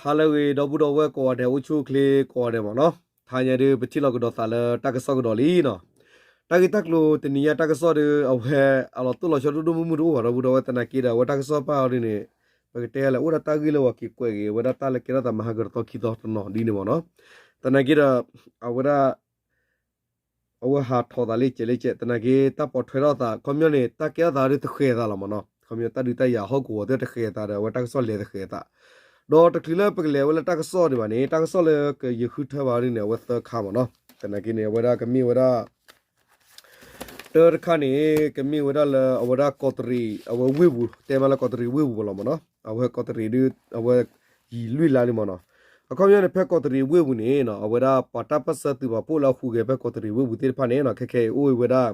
ဟါလၢအဂ့ၤ ဒီပုၢ်ဒီဝဲၢ်ကိးဂၤဒဲး အိၣ်ဆူၣ်အိၣ်ချ့ကိးဂၤဒဲးမ့ၢ်နီၤ, တဟါညါဒုး ပထံၣ်လိာ်ကဒီးသးလၢတၢ်ကစီၣ်ကဒီးလံနီၤ. တၢ်ဂ့ၢ်တၢ်ကျိၤတနံၤညါတၢ်ကစီၣ်ဒီး အဝဲအလီၤတိၢ်လီၤဆီဒိၣ်ဒိၣ်မုၢ်မုၢ်တအိၣ်ဘၣ် ဒီပုၢ်ဒီဝဲၢ်, သနာ်က့ဒီး အဝဲတၢ်ကစီၣ်ပာ်အီၤဒ်န့ၣ် ပကတဲလဲၣ် အိၣ်ဒၣ်တၢ်ဂ့ၢ်လၢပှၤက့ၤကွဲးက့ၤ အဝဲဒၣ်တၢ်လၢကဲထီၣ်သးမဟါကတသီခံသီတနီၤဒ်န့ၣ်မ့ၢ်နီၤ. သနာ်က့ဒီး အဝဲဒၣ် အဝဲဟးထီၣ်သးလၢကဲးလၢကဲး သနာ်က့တၢ်ပိာ်ထွဲထီၣ်သး ခီပညီန့ၣ် တၢ်ကဲထီၣ်သးဒ်တဃဲၤသးလီၤမ့ၢ်နီၤ. ခီပညီတၢ်ဒုးတၢ်ယၤဟီၣ်ကဝီၤသ့ၣ်တဃဲၤသးဒီး အဝဲတၢ်ကစီၣ်လဲၤတဃဲၤသး, ဒီးတချုးလၢပကလဲၤဝဲလၢတၢ်ကစီၣ်ဒံးဘၣ်န့ၣ် တၢ်ကစီၣ်လၢကယဃုထၢဘၣ်ဒ်န့ၣ် အဝဲသၢခါမ့ၢ်နီၤ. သနာ်က့န့ၣ် အဝဲဒၣ်ကမ့ၢ်ဝဲဒၣ် တၢတခါန့ၣ် ကမ့ၢ်ဝဲဒၣ်လၢအဝဲဒၣ်ကီးတရံး အဝဲဝ့ၢ်ပူၤ တဲမးလၢကီးတရံးဝ့ၢ်ပူၤလီၤမ့ၢ်နီၤ. အဝဲကီးတရံးဒ် အဝဲယံာ်လွံၢ်လါလံမ့ၢ်နီၤ. အခီပညီန့ၣ် ဖဲကီးတရံးဝ့ၢ်ပူၤန့ၣ် အဝဲဒၣ်ပှၤတၢ်ပၢၢ်ဆၢသုးပာ်ဖှိၣ်လၢအဟူးဂဲၤဖဲကီးတရံးဝ့ၢ်ပူၤသ့ၣ်တဖၣ်န့ၣ် ခဲခဲအံၤအိၣ်ဝဲဒၣ်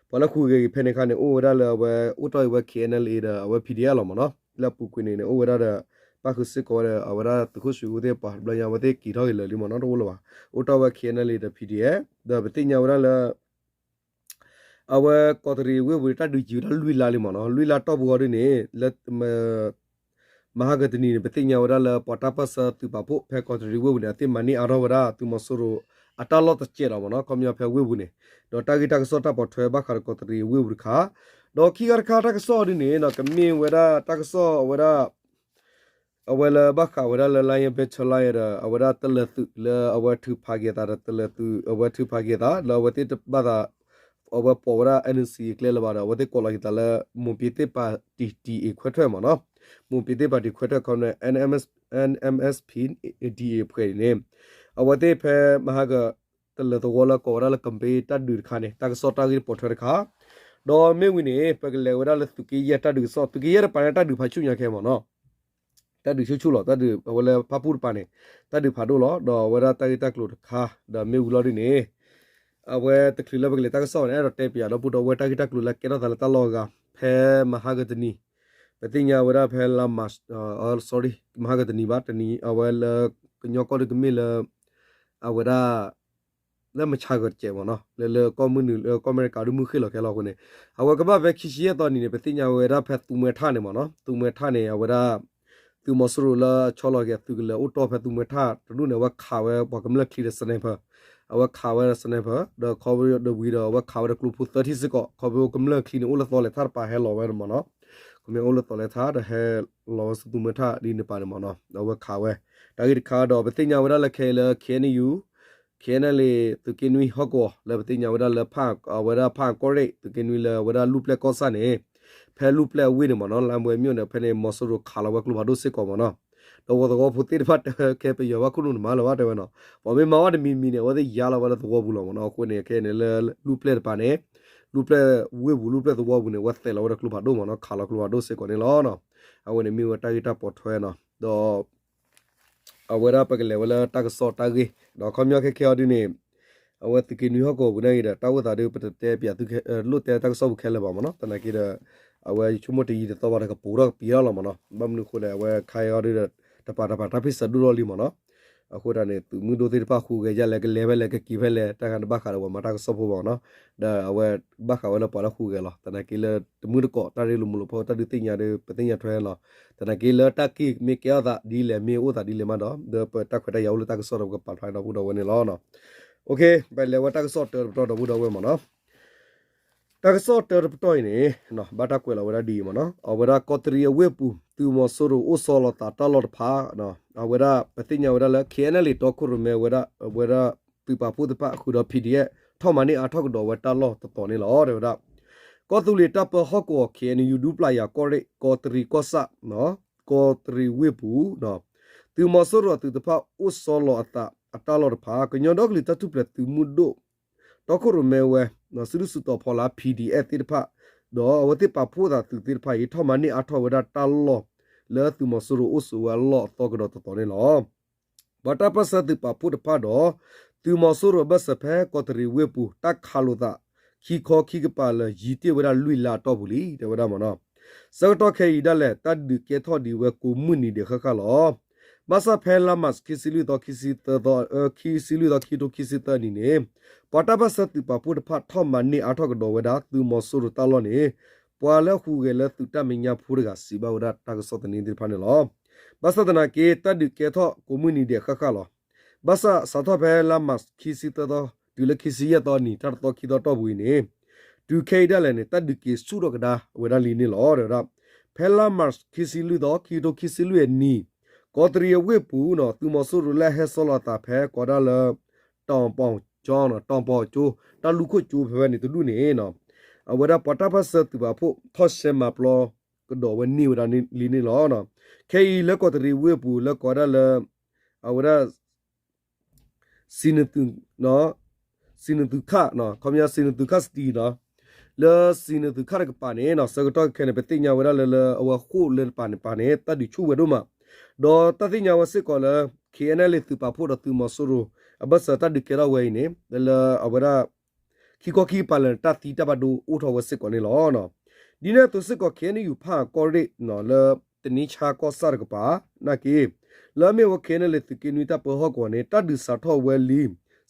ပှၤလၢဟူးဂဲၤက့ၤဖဲန့ၣ်အခါန့ၣ် အိၣ်ဝဲဒၣ်လၢအဝဲအိၣ်တီၢ်အံၤဝဲ K N L A ဒီးအဝဲ P D F လီၤမ့ၢ်နီၤ. လၢအပူၤကွံာ်န့ၣ်န့ၣ် အိၣ်ဝဲဒၣ်ဒီး ပၣ်ဃုာ်စ့ၢ်ကီးဝဲဒီး အဝဲဒၣ်သုးခိၣ်ဆှံအူသ့ၣ်ပှၤ တဘျီညါအဝဲသ့ၣ်က့ၤထီၣ်က့ၤလၢာ်လံမ့ၢ်နီၤ တအိၣ်လၢၤဘၣ်. အိၣ်တီၢ်ဝဲ K N L A ဒီး P D F ဒီးပသ့ၣ်ညါဝဲဒၣ်လၢ အဝဲကီးတရံးဝ့ၢ်ပူၤန့ၣ် တၢ်ဒုးယံာ်ဝဲဒၣ်လွံၢ်လါလံမ့ၢ်နီၤ. လွံၢ်လါတီၢ်ပူၤဃီဒ်န့ၣ် လၢ မဟါကတနံၤန့ၣ် ပသ့ၣ်ညါဝဲဒၣ်လၢပှၤတၢ်ပၢၢ်ဆၢသုးပာ်ဖှိၣ်ဖဲကီးတရံးဝ့ၢ်ပူၤန့ၣ် အသ့ၣ်မၤန့ၢ်အါထီၣ်ဝဲဒၣ် သုးမီၤစိရိၤအတၢ်လီၢ်တစဲးလီၤမ့ၢ်နီၤ ခီပညီဖဲဝ့ၢ်ပူၤန့ၣ်, ဒီးတၢ်ဂ့ၢ်တၢ်ကစီၣ်တၢ်ပိာ်ထွဲဘၣ်ဃးဒီးကီးတရံးဝ့ၢ်ပူၤတခါ, ဒီးခံခါတခါတၢ်ကစီၣ်ဒ်န့ၣ် ကမ့ၢ်ဝဲဒၣ်တၢ်ကစီၣ်အဝဲဒၣ် အဝဲလၢဘၣ်ဃးဝဲဒၣ်လၢ Lion Battalion ဒီး အဝဲဒၣ်တလၢၤသုးလၢအဝဲထုးဖးက့ၤသးဒီးတလၢၤသုး အဝဲထုးဖးက့ၤသး လၢအဝဲသ့ၣ်တဘၣ်သး အဝဲပိာ်ဝဲဒၣ် N C A ကျဲလၢၤဘၣ်ဒီး အဝဲသ့ၣ်ကိးလီၤက့ၤသးလၢ မွန်ပြည်သစ်ပါတီ D A ခွဲထွက်မ့ၢ်နီၤ, မွန်ပြည်သစ်ပါတီခွဲထွက် ခီ N M S P D A ဖဲန့ၣ် အဝဲသ့ၣ်ဖဲမဟါက တလၢၤသဝီလၢကိးဝဲဒၣ်လၢ ကဘ့တၢ်ဒုးတခါန့ၣ် တၢ်ကစီၣ်တၢ်ဂ့ၢ်ပိာ်ထွဲတခါ, ဒီးမ့ၢ်ဝံၤန့ၣ် ပကလဲၤဝဲဒၣ်လၢသုးက့ယဲၢ်တၢ်ဒုးကစီၣ် သုးက့ယဲၢ်တပၤန့ၣ် တၢ်ဒုးဖးဆူၣ်ညါခဲမ့ၢ်နီၤ, တၢ်ဒုးဆူၣ်ဆူၣ်လီၤ တၢ်ဒုးအဝဲလၢဖၣ်ပူၣ်တပၤန့ၣ် တၢ်ဒုးဖးဒိၣ်လီၤ ဒီးအဝဲဒၣ်တၢ်ဂ့ၢ်တၢ်ကျိၤတခါ ဒီးမ့ၢ်ဝံၤလီၤဒ်န့ၣ် အဝဲတချုးလၢပကလဲၤတၢ်ကစီၣ်ဘၣ်န့ၣ် အဲၣ်ဒိးတဲပၠးဒီပုၢ်ဒီဝဲၢ်တၢ်ဂ့ၢ်တၢ်ကျိၤလၢကဲထီၣ်သးလၢတၢ်လီၢ်အဂၤ ဖဲမဟါကတနံၤ ပသ့ၣ်ညါဝဲဒၣ်ဖဲလါမး sorry မဟါကတနံၤဘၣ် တနံၤအဝဲလၢ ကညီကီၢ်ဒုးကမ့ၢ်လၢ အဝဲဒၣ် လၢမဆါဂၤတစဲးမ့ၢ်နီၤ လၢလၢကီၢ်မုၢ်နုာ်လၢကီၢ်အမဲရကၤဒုးမုၢ်ဃ့ၢ်လီၤခဲလီၤအဃိန့ၣ် အဝဲကဘၣ်ဖဲခံဆံယဲၢ်သီနံၤန့ၣ် ပသ့ၣ်ညါဝဲဒၣ်ဖဲသူမှဲထၣ်န့ၣ်မ့ၢ်နီၤ သူမှဲထၣ်န့ၣ် အဝဲဒၣ် သုးမီၤစိရိၤလၢအဆီလီၤက့ၤသုးကလၢၤအိၣ်တီၢ်ဖဲသူမှဲထၣ်တဒူၣ်န့ၣ် အဝဲခးဝဲပှၤကမျၢၢ်ချံဒီး sniper အဝဲခးဝဲဒီး sniper ဒီးခီဖျိဒီးဝံၤဒီး အဝဲခးဝဲဒီးကျိဖိသၢထံၣ်စ့ၢ်ကီး ခီဖျိကမျၢၢ်ချံန့ၣ် အိၣ်လၢသီလဲၤထၣ်တပၤဟဲလီၤဝဲမ့ၢ်နီၤ ခီဖျိအိၣ်လၢသီလဲၤထၣ်ဒီးဟဲလီၤဝဲဆူသူမှဲထၣ်ဒ်န့ၣ်ပၤန့ၣ်မ့ၢ်နီၤ အဝဲခးဝဲ တၢ်ဂ့ၢ်တခါဒီး ပသ့ၣ်ညါဝဲဒၣ်လၢခဲအံၤလၢ K N U K N L A သုးက့နွံဟီၣ်ကဝီၤ လၢပသ့ၣ်ညါဝဲဒၣ်လၢ အဝဲဒၣ်ဖၣ်အၣ်ကီၢ်ရ့ၣ် သုးက့နွံလၢအဝဲဒၣ်လူၢ်ပျဲၢ်ကီၢ်ဆၣ်န့ၣ် ဖဲလူၢ်ပျဲၢ်အဝ့ၢ်န့ၣ်မ့ၢ်နီၤ လါမွဲမ့ၢ်န့ၣ် ဖဲန့ၣ် မီၤစိရိၤခးလီၤဝဲကျိဖးဒိၣ်စ့ၢ်ကီးမ့ၢ်နီၤ ဒီးပှၤသဝီဖိသ့ၣ်တဖၣ်တဲဝဲ ခဲပယီၤဘၣ်ခိၣ်နူာ်တမၤလၢၤဘၣ်တဲဝဲနီၤ ပှၤမ့ၢ်မၤဝဲတမံၤမံၤန့ၣ် အဝဲသ့ၣ်ယါလီၤဝဲလၢသဝီပူၤလီၤမ့ၢ်နီၤ အဃိန့ၣ် ခဲအံၤန့ၣ်လၢလူၢ်ပျဲၢ်တပၤန့ၣ် လူၢ်ပျဲၢ်ဝ့ၢ်ပူၤ လူၢ်ပျဲၢ်သဝီပူၤန့ၣ် အဝဲသဲးလီၤဝဲဒီးကျိဖးဒိၣ်မ့ၢ်နီၤ ခးလီၤကျိဖးဒိၣ်စ့ၢ်ကီးန့ၣ်လီၤ. အဝဲန့ၣ်မ့ၢ်ဝဲတၢ်ဂ့ၢ်တၢ်ပိာ်ထွဲနီၤ ဒီး အဝဲဒၣ်ပကလဲၤဝဲလၢတၢ်ကစီၣ်တၢ်ဂ့ၢ် ဒီးခီပညီခဲခဲအံၤဒ်န့ၣ် အဝဲသုးက့နွံဟီၣ်ကဝီၤပူၤန့ၣ်ဂ့ၤဒီး တၢ်အိၣ်သးဒ်ပတတဲပၠးသု လိၣ်တဲတၢ်ကစီၣ်ပူၤခဲလၢာ်ဘၣ်မ့ၢ်နီၤ သနာ်က့ဒီး အဝဲယဆိကမိၣ်တယံာ်တသီဘၣ်ဒီးကပူၤထီၣ်ကပံၤထီၣ်လီၤမ့ၢ်နီၤ ဘၣ်မနုၤအဃိလဲၣ် အဝဲခါအံၤအီၤဒ်ဒီး တပၤတပၤတၢ်ဖ့ၣ်ဆၢဒိၣ်ထီၣ်လံမ့ၢ်နီၤ အဃိတၢ်န့ၣ် သုးမုၢ်ဒိၣ်သ့ၣ်တဖၣ်ဟူးဂဲၤဒ်လဲၣ် ကလဲၤဖဲလဲၣ် ကက့ၤဖဲလဲၣ် တၢ်ဂၤတဘၣ်ဃးဒီးပှၤမၤတၢ်ကစီၣ်ဖိဘၣ်မ့ၢ်နီၤ ဒီးအဝဲဘၣ်ဃးဝဲလၢပှၤလၢဟူးဂဲၤလီၤ သနာ်က့လၢတမုၢ်တကိး တၢ်ရ့လိာ်မုာ်လိာ်ဖိ တၢ်ဒုးသ့ၣ်ညါဒီး ပသ့ၣ်ညါထွဲလီၤ သနာ်က့လၢတၢ်က့ၢ်မ့ၢ်ကဲထီၣ်သးဒ်လဲၣ် မ့ၢ်အိၣ်သးဒ်လဲၣ်မးဒီး ဒီးပတၢ်ခွဲးတၢ်ယာ်အိၣ်လၢတၢ်ကစီၣ်ဒီးပကပာ်ဖျါဒီပုၢ်ဒီဝဲၢ်န့ၣ်လီၤ. ပလဲၤဝဲတၢ်ကစီၣ်တၢတပတီၢ်ဒီပုၢ်ဒီဝဲၢ်မ့ၢ်နီၤ တၢ်ကစီၣ်တၢတပတီၢ်အံၤန့ၣ် ဘၣ်တၢ်ကွဲးလီၤဝဲဒၣ်ဒ်အံၤမ့ၢ်နီၤ အဝဲဒၣ်ကီးတရံးအဝ့ၢ်ပူၤ သုးမီၤစိရိၤအိၣ်ဆီလီၤသးတၢ်လီၢ်တဖၣ် အဝဲဒၣ်ပသ့ၣ်ညါဝဲဒၣ်လၢ K N L A တီခိၣ်ရိၣ်မဲဝဲဒၣ် အဝဲဒၣ်သုးပာ်ဖှိၣ်တဖၣ်ဃုာ်ဒီး P D F ထီၣ်မၤန့ၢ်အါထီၣ်ကဒီးဝဲတၢ်လီၢ်တတီၤန့ၣ်လီၤ တဲဝဲဒၣ် ကီၢ်သူလ့ၤတၢ်ပၢဟီၣ်ကဝီၤ K N U ဒူပျၢ်ယၤကီၢ်ရ့ၣ် ကီးတရံးကီၢ်ဆၣ် ကီးတရံးဝ့ၢ်ပူၤ သုးမီၤစိရိၤအသုးတဖၣ်အိၣ်ဆီလီၤအသးအတၢ်လီၢ်တဖၣ် ကညီဒီကလုာ်တၢ်ထူၣ်ဖျဲးသုးမုၢ်ဒိၣ် တီခိၣ်ရိၣ်မဲဝဲ စုဒုၣ်စုတီၤဖီလာ် P D F သ့ၣ်တဖၣ် ဒီးအဝဲသ့ၣ်ပာ်ဖှိၣ်သးသုးသ့ၣ်တဖၣ်အံၤ ထီၣ်မၤန့ၢ်အါထီၣ်ဝဲဒၣ်တၢ်လီၢ် လၢသုးမီၤစိရိၤအိၣ်ဆိးဝဲအလီၢ်အသီကဒီးတတီၤန့ၣ်လီၤ. ပှၤတၢ်ပၢၢ်ဆၢသုးပာ်ဖှိၣ်တဖၣ်ဒီး သုးမီၤစိရိၤအဘၢၣ်စၢၤဖဲကီးတရံးဝ့ၢ်ပူၤ တၢ်ခးလိာ်သး ခံခီခံကပၤလၢာ်ယံာ်တ့ၢ်ဝဲဒၣ်လွံၢ်လါအတီၢ်ပူၤလံ တဲဝဲဒၣ်မ့ၢ်နီၤ ဆၢကတီၢ်ခဲအံၤဒၣ်လဲာ် တၢ်ဒုးကဲထီၣ်ဒံးဝဲကိးမုၢ်နံၤဒဲးဃၣ်ဃၣ်လီၤ. ဘၣ်ဆၣ်ဖဲလါမးခံဆံလွံၢ်သီ ခံဆံသၢသီ ခံဆံလွံၢ်သီ ခံကထိခံဆံသၢနံၣ်န့ၣ် ပှၤတၢ်ပၢၢ်ဆၢသုးပာ်ဖှိၣ်တဖၣ်ထီၣ်မၤန့ၢ်အါထီၣ်ကဒီးဝဲဒၣ်သုးမီၤစိရိၤတၢ်လီၢ်န့ၣ် ပှၤလၢဟူးဂဲၤလၢသုးတၢ်မဲာ်ညါဖိတဂၤစံးဘၣ်ဝဲဒၣ်တၢ်ကစီၣ်သန့သ့ၣ်တဖၣ်န့ၣ်လီၤ. ဘၣ်ဆၣ်သနာ်က့ တၢ်ဒုးကဲထီၣ်ကိးမုၢ်နံၤဒဲးဃၣ်ဃၣ်လီၤ. ဘၣ်ဆၣ်စးထီၣ်ဖဲလါမၢ်ၡး ခံဆံသၢသီ တုၤလၢခံဆံယဲၢ်သီနံၤ တၢ်တသီခံသီတီၢ်ပူၤအံၤန့ၣ် တုၤခဲအံၤဒၣ်လဲာ်န့ၣ် တၢ်ဒုးက့ၤဆူၣ်ထီၣ်ကဒါဝဲဒၣ်လံန့ၣ်လီၤ. တဲဝဲဒၣ် ဖဲလါမၢ်ၡး ခံဆံလွံၢ်သီ ခံကထိခံဆံလွံၢ်အနံၤ ကီးတရံးအဝ့ၢ်ပူၤနီၤ သုးမီၤစိရိၤလၢအဟဲဆီလီၤအသးဖဲကိးဒၣ်လၢ တီၢ်ပီၣ်ကၠိ တီၢ်ပီၣ်ကၠိ တၢ်လူၢ်ခိၣ်ကၠိဖဲဝဲန့ၣ်တဒူၣ်န့ၣ် အဝဲဒၣ်ပှၤတၢ်ပၢၢ်ဆၢသုးပာ်ဖှိၣ်ထီၣ်ရှဲမၤပျီကဒီးဝဲန့ၢ်ဝဲဒၣ်လံန့ၣ်လီၤ. ခဲအံၤလၢကီးတရံးဝ့ၢ်အပူၤလၢကိးဒၣ်လၢ အဝဲဒၣ် စံနသုး စံနသုးခၣ် ခီပညီစံနသုးခၣ်စတံနီၤ လၢစံနသုးခၣ်တကပၤန့ၣ်နီၤ ဆၢကတီၢ်ခဲအံၤန့ၣ် ပသ့ၣ်ညါဝဲဒၣ်လၢ လၢအဝဲဃိၣ်လၢတပၤန့ၣ် ပၤန့ၣ် တၢ်ဒုးဆူၣ်ဝဲဒိၣ်မး ဒီးတၢ်သ့ၣ်ညါဝဲစ့ၢ်ကီးလၢ ခ့ၣ်အဲၣ်အဲၣ်လ့ၣ် သုးပာ်ဖှိၣ်ဒီးသုးမီၤစိရိၤ အဘၢၣ်စၢၤတၢ်ဒုးကဲထီၣ်ဝဲအံၤန့ၣ် လၢအဝဲဒၣ် ခံခီခံကပၤလၢာ်န့ၣ် တၢ်သံတၢ်ဘၣ်ဒိအိၣ်ထီၣ်ဝဲစ့ၢ်ကီးန့ၣ်လီၤ. ဒ်န့ၣ်အသိးစ့ၢ်ကီး ခ့ၣ်အဲၣ်ယူၣ်ဖၣ်ကီၢ်ရ့ၣ် လၢတနံၤဆါကီၢ်ဆၣ်တကပၤ နာ်က့ လၢအမ့ၢ်ဝဲ ခ့ၣ်အဲၣ်အဲၣ်လ့ၣ် သုးက့နွံတၢ်ပၢဟီၣ်ကဝီၤန့ၣ် တၢ်ဒုးစးထီၣ်ဝဲလံ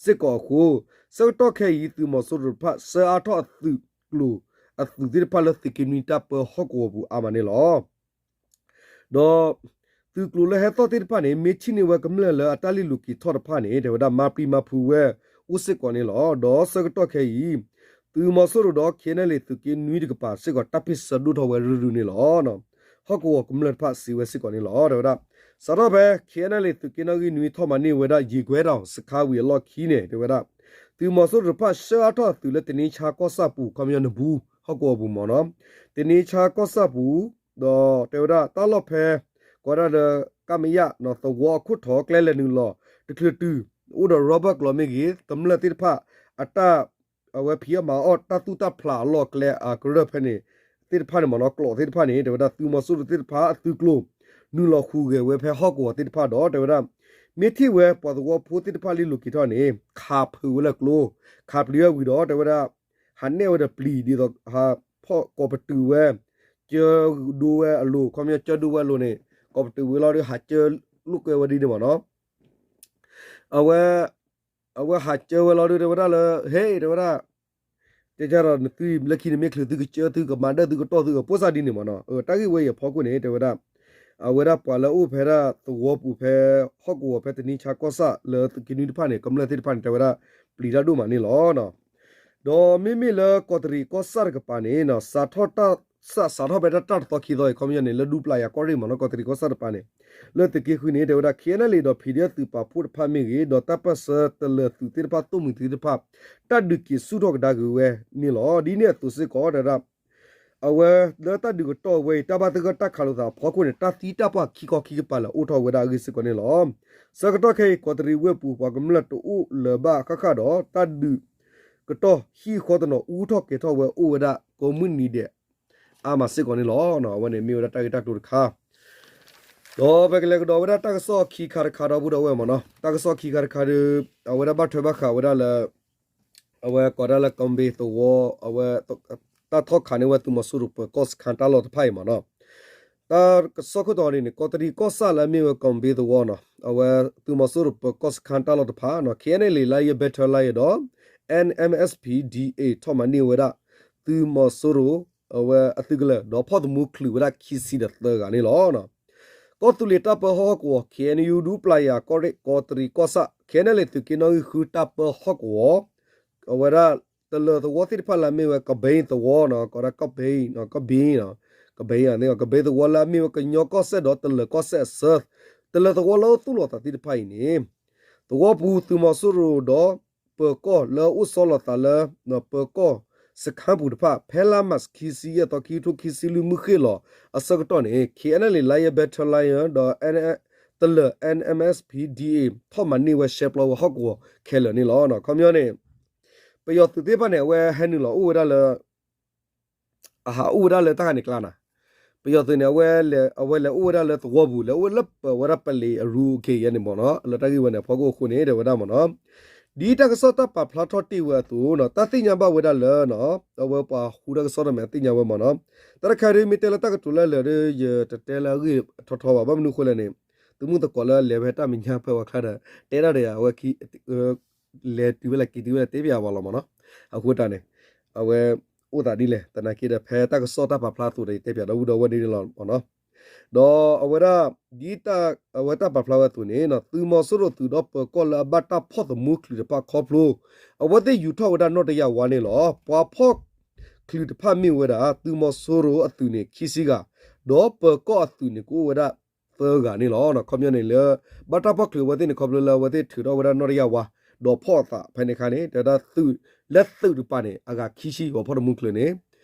စ့ၢ်ကီးအဃိ ဆၢကတီၢ်ခဲအံၤ သုးမီၤစိရိၤတဖၣ် ဆှၢအါထီၣ်အသုးကျိၤ အသုးသ့ၣ်တဖၣ်လၢသုးက့နွံတၢ်ပၢဟီၣ်ကဝီၤပူၤအါမးန့ၣ်လီၤ. ဒီးသုးကျိၤလၢဟဲသီၣ်သ့ၣ်တဖၣ်န့ၣ် မ့ၢ်ထံၣ်န့ၢ်ဝဲကမျၢၢ်လၢအတၢ်လ့ၤလိၤက့ၤထီၣ်တဖၣ်န့ၣ် တဲဝဲဒၣ် မၤပျံၤမၤဖုးဝဲအိၣ်စ့ၢ်ကီးန့ၣ်လီၤ. ဒီးဆၢကတီၢ်ခဲအံၤ သုးမီၤစိရိၤဒီး ခ့ၣ်အဲၣ်အဲၣ်လ့ၣ် သုးက့နွံတကပၤစ့ၢ်ကီး တၢ်ပ့ၢ်ဆၢဒိၣ်ထီၣ်ဝဲရုၢ်ရုၢ်န့ၣ်လီၤ. ဟီၣ်ကဝီၤကမျၢၢ်တဖၣ်စံးဝဲစ့ၢ်ကီးန့ၣ်လီၤ. တဲဝဲဒၣ် စးထီၣ်ဖဲ ခ့ၣ်အဲၣ်အဲၣ်လ့ၣ် သုးက့နီၣ်ဂံၢ်နွံထီၣ်မၤန့ၢ်ဝဲဒၣ် ယ့ၤကွဲဒီး စခါဝံၤအလီၢ်ခံန့ၣ် တဲဝဲဒၣ် သုးမီၤစိရိၤတဖၣ် ဆှၢအါထီၣ်အသုးလၢတနံၤဆါကီၢ်ဆၣ်ပူၤ ခီပညီနဘူး ဟီၣ်ကဝီၤပူၤမ့ၢ်နီၤ တနံၤဆါကီၢ်ဆၣ်ပူၤ ဒီးတဲဝဲဒၣ်တၢ်လီၢ်ဖဲ ကိးဒၣ်လၢ ကမယ သဝီအခိၣ်ထီၣ်ကျဲလဲၤနုာ်လီၤ တချုးတုၤ အိၣ်ဒီး rubber ကျိးမ့ၢ်ဂ့ၤ ကမျၢၢ်သ့ၣ်တဖၣ် အတၢ် အဝဲဖံးအီၣ်မၤအီၣ်တၢ်သူၣ်တၢ်ဖျးအလီၢ်အကျဲအကရၢၢ်ဖဲန့ၣ် သ့ၣ်တဖၣ်န့ၣ်မ့ၢ်နီၤ ကျိးသ့ၣ်တဖၣ်န့ၣ် တဲဝဲဒၣ်သုးမီၤစိရိၤသ့ၣ်တဖၣ်အသုးကျိၤ နုာ်လီၤဟူးဂဲၤဝဲဖဲဟီၣ်ကဝီၤသ့ၣ်တဖၣ်ဒီး တဲဝဲဒၣ် မ့ၢ်ထံၣ်ဝဲပှၤသဝီဖိသ့ၣ်တဖၣ်လ့ၤလိၤက့ၤထီၣ်န့ၣ် ခးဖုးဝဲလၢကျိ ခးပျံၤဝဲဝံၤဒီး တဲဝဲဒၣ် ဟးနဲၣ်ဝဲဒီးပျံၤ ဒ်သိးဟးဖီၣ်ကိးပတုာ်ဝဲ ကၢဒိဝဲအလိၤ ခီပညီကၢဒိဝဲအလိၤန့ၣ် ကိးပတုာ်ဝံၤလီၤဒီး ဟးကၢလိာ်ကွဲဝဲဒ်န့ၣ်မ့ၢ်နီၤ အဝဲ အဝဲဟးကၢဝဲလီၤဒီး တဲဝဲဒၣ်လၢ ဟဲ တဲဝဲဒၣ် တဲဒီးနသုလၢခံန့ၣ်မ့ၢ်ချုးသုကကၢသုကမၤဒၢသုကတီၢ်သုကပိၢ်စၢ်ဒ်န့ၣ်မ့ၢ်နီၤ တၢ်ဂ့ၢ်ဝဲအံၤအဖီခိၣ်န့ၣ် တဲဝဲဒၣ် အဝဲဒၣ်ပှၤလၢအအိၣ်ဖဲဒၣ်သဝီပူၤဖဲ ဟီၣ်ကဝီၤဖဲတနံၤဆါကီၢ်ဆၣ်လၢသုးက့နွံတဖၣ်န့ၣ် ကမျၢၢ်သ့ၣ်တဖၣ်န့ၣ် တဲဝဲဒၣ် ပျံၤတၢ်ဒိၣ်မးန့ၣ်လီၤ. ဒီးမ့မ့ၢ်လၢကီးတရံးကီၢ်ဆၣ်တကပၤန့ၣ်နီၤ စးထီၣ်တၢ် စး စးထီၣ်ဖဲတၢ် တၢ်တသီခံသီအံၤ ခီပညီန့ၣ် လၢဒူပျၢ်ယၤကီၢ်ရ့ၣ်မ့ၢ်နီၤ ကီးတရံးကီၢ်ဆၣ်တကပၤန့ၣ် လၢသုးက့ဃုန့ၣ် တဲဝဲဒၣ် ခ့ၣ်အဲၣ်အဲၣ်လ့ၣ် ဒီး ဖံးဒ့ၣ် သုးပာ်ဖှိၣ်တဖၣ်မ့ၢ်ဂ့ၤ ဒီးတၢ်ပၢၢ်ဆၢတလၢာ်သုးသ့ၣ်တဖၣ် တၢ်ဒုးက့ၤဆူၣ်ထီၣ်ကဒါက့ၤဝဲန့ၣ်လီၤ. ဒ်န့ၣ်အသိးစ့ၢ်ကီး တဲဝဲဒၣ် အဝဲလၢတၢ်ဒုးကတီၢ်ဝဲအံၤ တၢ်ဘၣ်သဂၢၢ်တၢ်ခးလိာ်သးအဖီခိၣ်န့ၣ် တၢ်သံတၢ်ပှၢ်ခံခီခံကပၤလၢာ်အိၣ်ထီၣ်ဝဲဒၣ်အဂ့ၢ်စ့ၢ်ကီးန့ၣ်လီၤ. ဆၢကတီၢ်ခဲအံၤ ကီးတရံးဝ့ၢ်ပူၤ ပှၤကမျၢၢ်တအိၣ်လၢၤဘၣ်ဃၣ်ဃၣ်ဒီး တၢ်ဒုးကတီၢ်ဟံၣ်ဃီတနီၤ အူထီၣ်ကဲၤထီၣ်ဝဲအိၣ်ဝဲဒၣ်ကိးမုၢ်နံၤဒဲး အါမးစ့ၢ်ကီးန့ၣ်လီၤ. အဝဲန့ၣ်မ့ၢ်ဝဲဒၣ်တၢ်ဂ့ၢ်တၢ်ကျိၤတခါ ဒီးပကလဲၤကဒီးဝဲဒၣ်တၢ်ကစီၣ်ခံခါတခါဒီပုၢ်ဒီဝဲၢ်မ့ၢ်နီၤ တၢ်ကစီၣ်ခံခါတခါဒီး အဝဲဒၣ်ဘၣ်ထွဲဘၣ်ဃးဝဲဒၣ်လၢ အဝဲကိးဒၣ်လၢကီၢ်ဘ့သဝီ အဝဲ တၢ်ထီၣ်ခးန့ၢ်ဝဲသုးမီၤစိရိၤပၢၤကီၢ်စခန်းတၢ်လီၢ်တဖၣ်အံၤမ့ၢ်နီၤ တၢ်ကစီၣ်ခိၣ်တီန့ၣ်န့ၣ် ကီးတရံးကီၢ်ဆၣ်လၢအမ့ၢ်ဝဲကီၢ်ဘ့သဝီနီၤ အဝဲသုးမီၤစိရိၤပၢၤကီၢ်စခန်းတၢ်လီၢ်တဖၣ်နီၤ ခ့ၣ်အဲၣ်အဲၣ်လ့ၣ် Lion Battalion ဒီး N M S P D A ထီၣ်မၤန့ၢ်ဝဲဒၣ် သုးမီၤစိရိၤ အဝဲအသုးကလၢၤ ဒီးဖီၣ်သမူချုးဝဲဒၣ်ခံဆံဒီးသၢဂၤန့ၣ်လီၤ. ကီၢ်သူလ့ၤတၢ်ပၢဟီၣ်ကဝီၤ K N U ဒူပျၢ်ယၤကီၢ်ရ့ၣ် ကီးတရံးကီၢ်ဆၣ် ခ့ၣ်အဲၣ်အဲၣ်လ့ၣ် သုးက့နီၣ်ဂံၢ်ဃုတၢ်ပၢဟီၣ်ကဝီၤ အဝဲဒၣ် တလၢၤသဝီသ့ၣ်တဖၣ်လၢအမ့ၢ်ဝဲကဘ့သဝီနီၤ ကိးဒၣ်ကဘ့ ကဘ့ ကဘ့ ကဘ့သဝီလၢအမ့ၢ်ဝဲကညီကီၢ်စဲၣ်ဒီးတလၢၤကီၢ်စဲၣ်အဆၢ တလၢၤသဝီလၢအအိၣ်သူၣ်လီၤသးသ့ၣ်တဖၣ်အံၤန့ၣ် သဝီပူၤသုးမီၤစိရိၤဒီး ပၢၤကီၢ်လၢအအိၣ်ဆီလီၤသးလၢ ပၢၤကီၢ်စခန်းပူၤတဖၣ် ဖဲလါမၢ်ၡး ခံဆံယဲၢ်သီ ခံကထိခံဆံလွံၢ်မုၢ်ဃ့ၢ်လီၤအဆၢကတီၢ်န့ၣ် K N L A Lion Battalion ဒီး တလၢၤ N M S P D A ထီၣ်မၤန့ၢ်ဝဲရှဲပျီဝဲဟီၣ်ကဝီၤခဲလၢာ်န့ၣ်လီၤ. ခီပညီန့ၣ် ပယီၤသုးသ့ၣ်တဖၣ်န့ၣ် အဝဲဟဲနုာ်လီၤအိၣ်ဝဲဒၣ်လၢ အဟးအိၣ်ဝဲဒၣ်လၢတၢ်ခါန့ၣ်ကျါနၤ, ပယီၤသုးန့ၣ် အဝဲလဲၤအိၣ်ဝဲဒၣ်လၢသဝီပူၤ လဲၤအိၣ်လၢပဝဲဒၣ်ပလံၤအရူက့ၤယဲန့ၣ်မ့ၢ်နီၤ, လၢတၢ်ဂ့ၢ်ဝဲန့ၣ် အဖီခိၣ်အဃိန့ၣ် တဲဝဲဒၣ်မ့ၢ်နီၤ, ဒ်တၢ်ကစီၣ်တၢ်ပာ်ဖျါထီၣ်တ့ၢ်ဝဲအသိးနီၤ တၢ်သ့ၣ်ညါဘၣ်ဝဲဒၣ်လၢ အဝဲပှၤဟူတၢ်ကစီၣ်တမဲာ်သ့ၣ်ညါဝဲမ့ၢ်နီၤ, တၢ်တခါဒ်မ့ၢ်တဲလၢတၢ်ကတိၤလၢအလၢာ်ဒီး ယတတဲလၢအဂ့ၢ်ထီထီဘၣ်, ဘၣ်မနုၤအဃိလဲၣ်န့ၣ် သုးမုၢ်သကိးလၢလဲၤဖဲတၢ်မဲာ်ညါဖဲဝဲကျါဒီး တဲဒၣ်ဒီးယၤ အဝဲ လဲၤတုၤဝဲလဲၣ်က့ၤတုၤဝဲလဲၣ် တဲပၠးဝဲလီၤမ့ၢ်နီၤ, အဃိတၢ်န့ၣ် အဝဲအိၣ်သးဒ်လဲၣ် သနာ်က့ဒီး ဖဲတၢ်ကစီၣ်တၢ်ပာ်ဖျါအသိးဒီး ယတဲပၠးဒီပုၢ်ဒီဝဲၢ်ဒ်န့ၣ်လီၤမ့ၢ်နီၤ. ဒီးအဝဲဒၣ် ဒ်အဝဲတၢ်ပာ်ဖျါဝဲအသိးန့ၣ် သုးမီၤစိရိၤသုးဒီးပၢၤကီၢ်လၢအဘၣ်တၢ်ဖီၣ်သမူချုးတဖၣ်ခီဖျိ အဝဲသ့ၣ်ယူၤထီၣ်ဝဲဒၣ်နီၣ်တယၢ်ဝါန့ၣ်လီၤ. ပှၤဖီၣ်ချုးတဖၣ်မ့ၢ်ဝဲဒၣ် သုးမီၤစိရိၤအသုးန့ၣ် ခံဆံဂၤ, ဒီးပၢၤကီၢ်အသုးန့ၣ် ကအိၣ်ဝဲဒၣ်သၢဂၤန့ၣ်လီၤ. ခီပညီန့ၣ်လၢ ဘၣ်တၢ်ဖီၣ်ချုးအဝဲသ့ၣ်န့ၣ် ခီဖျိလၢအဝဲသ့ၣ်ထုးထီၣ်ဝဲဒၣ်နီၣ်တယၢ်ဝါ ဒီးဖီၣ်အသးဖဲန့ၣ်အခါန့ၣ် တဲဝဲဒၣ်သုး လၢသုးတကပၤန့ၣ် အဂၤခံဆံ ပှၤဖီၣ်သမူချုးန့ၣ်,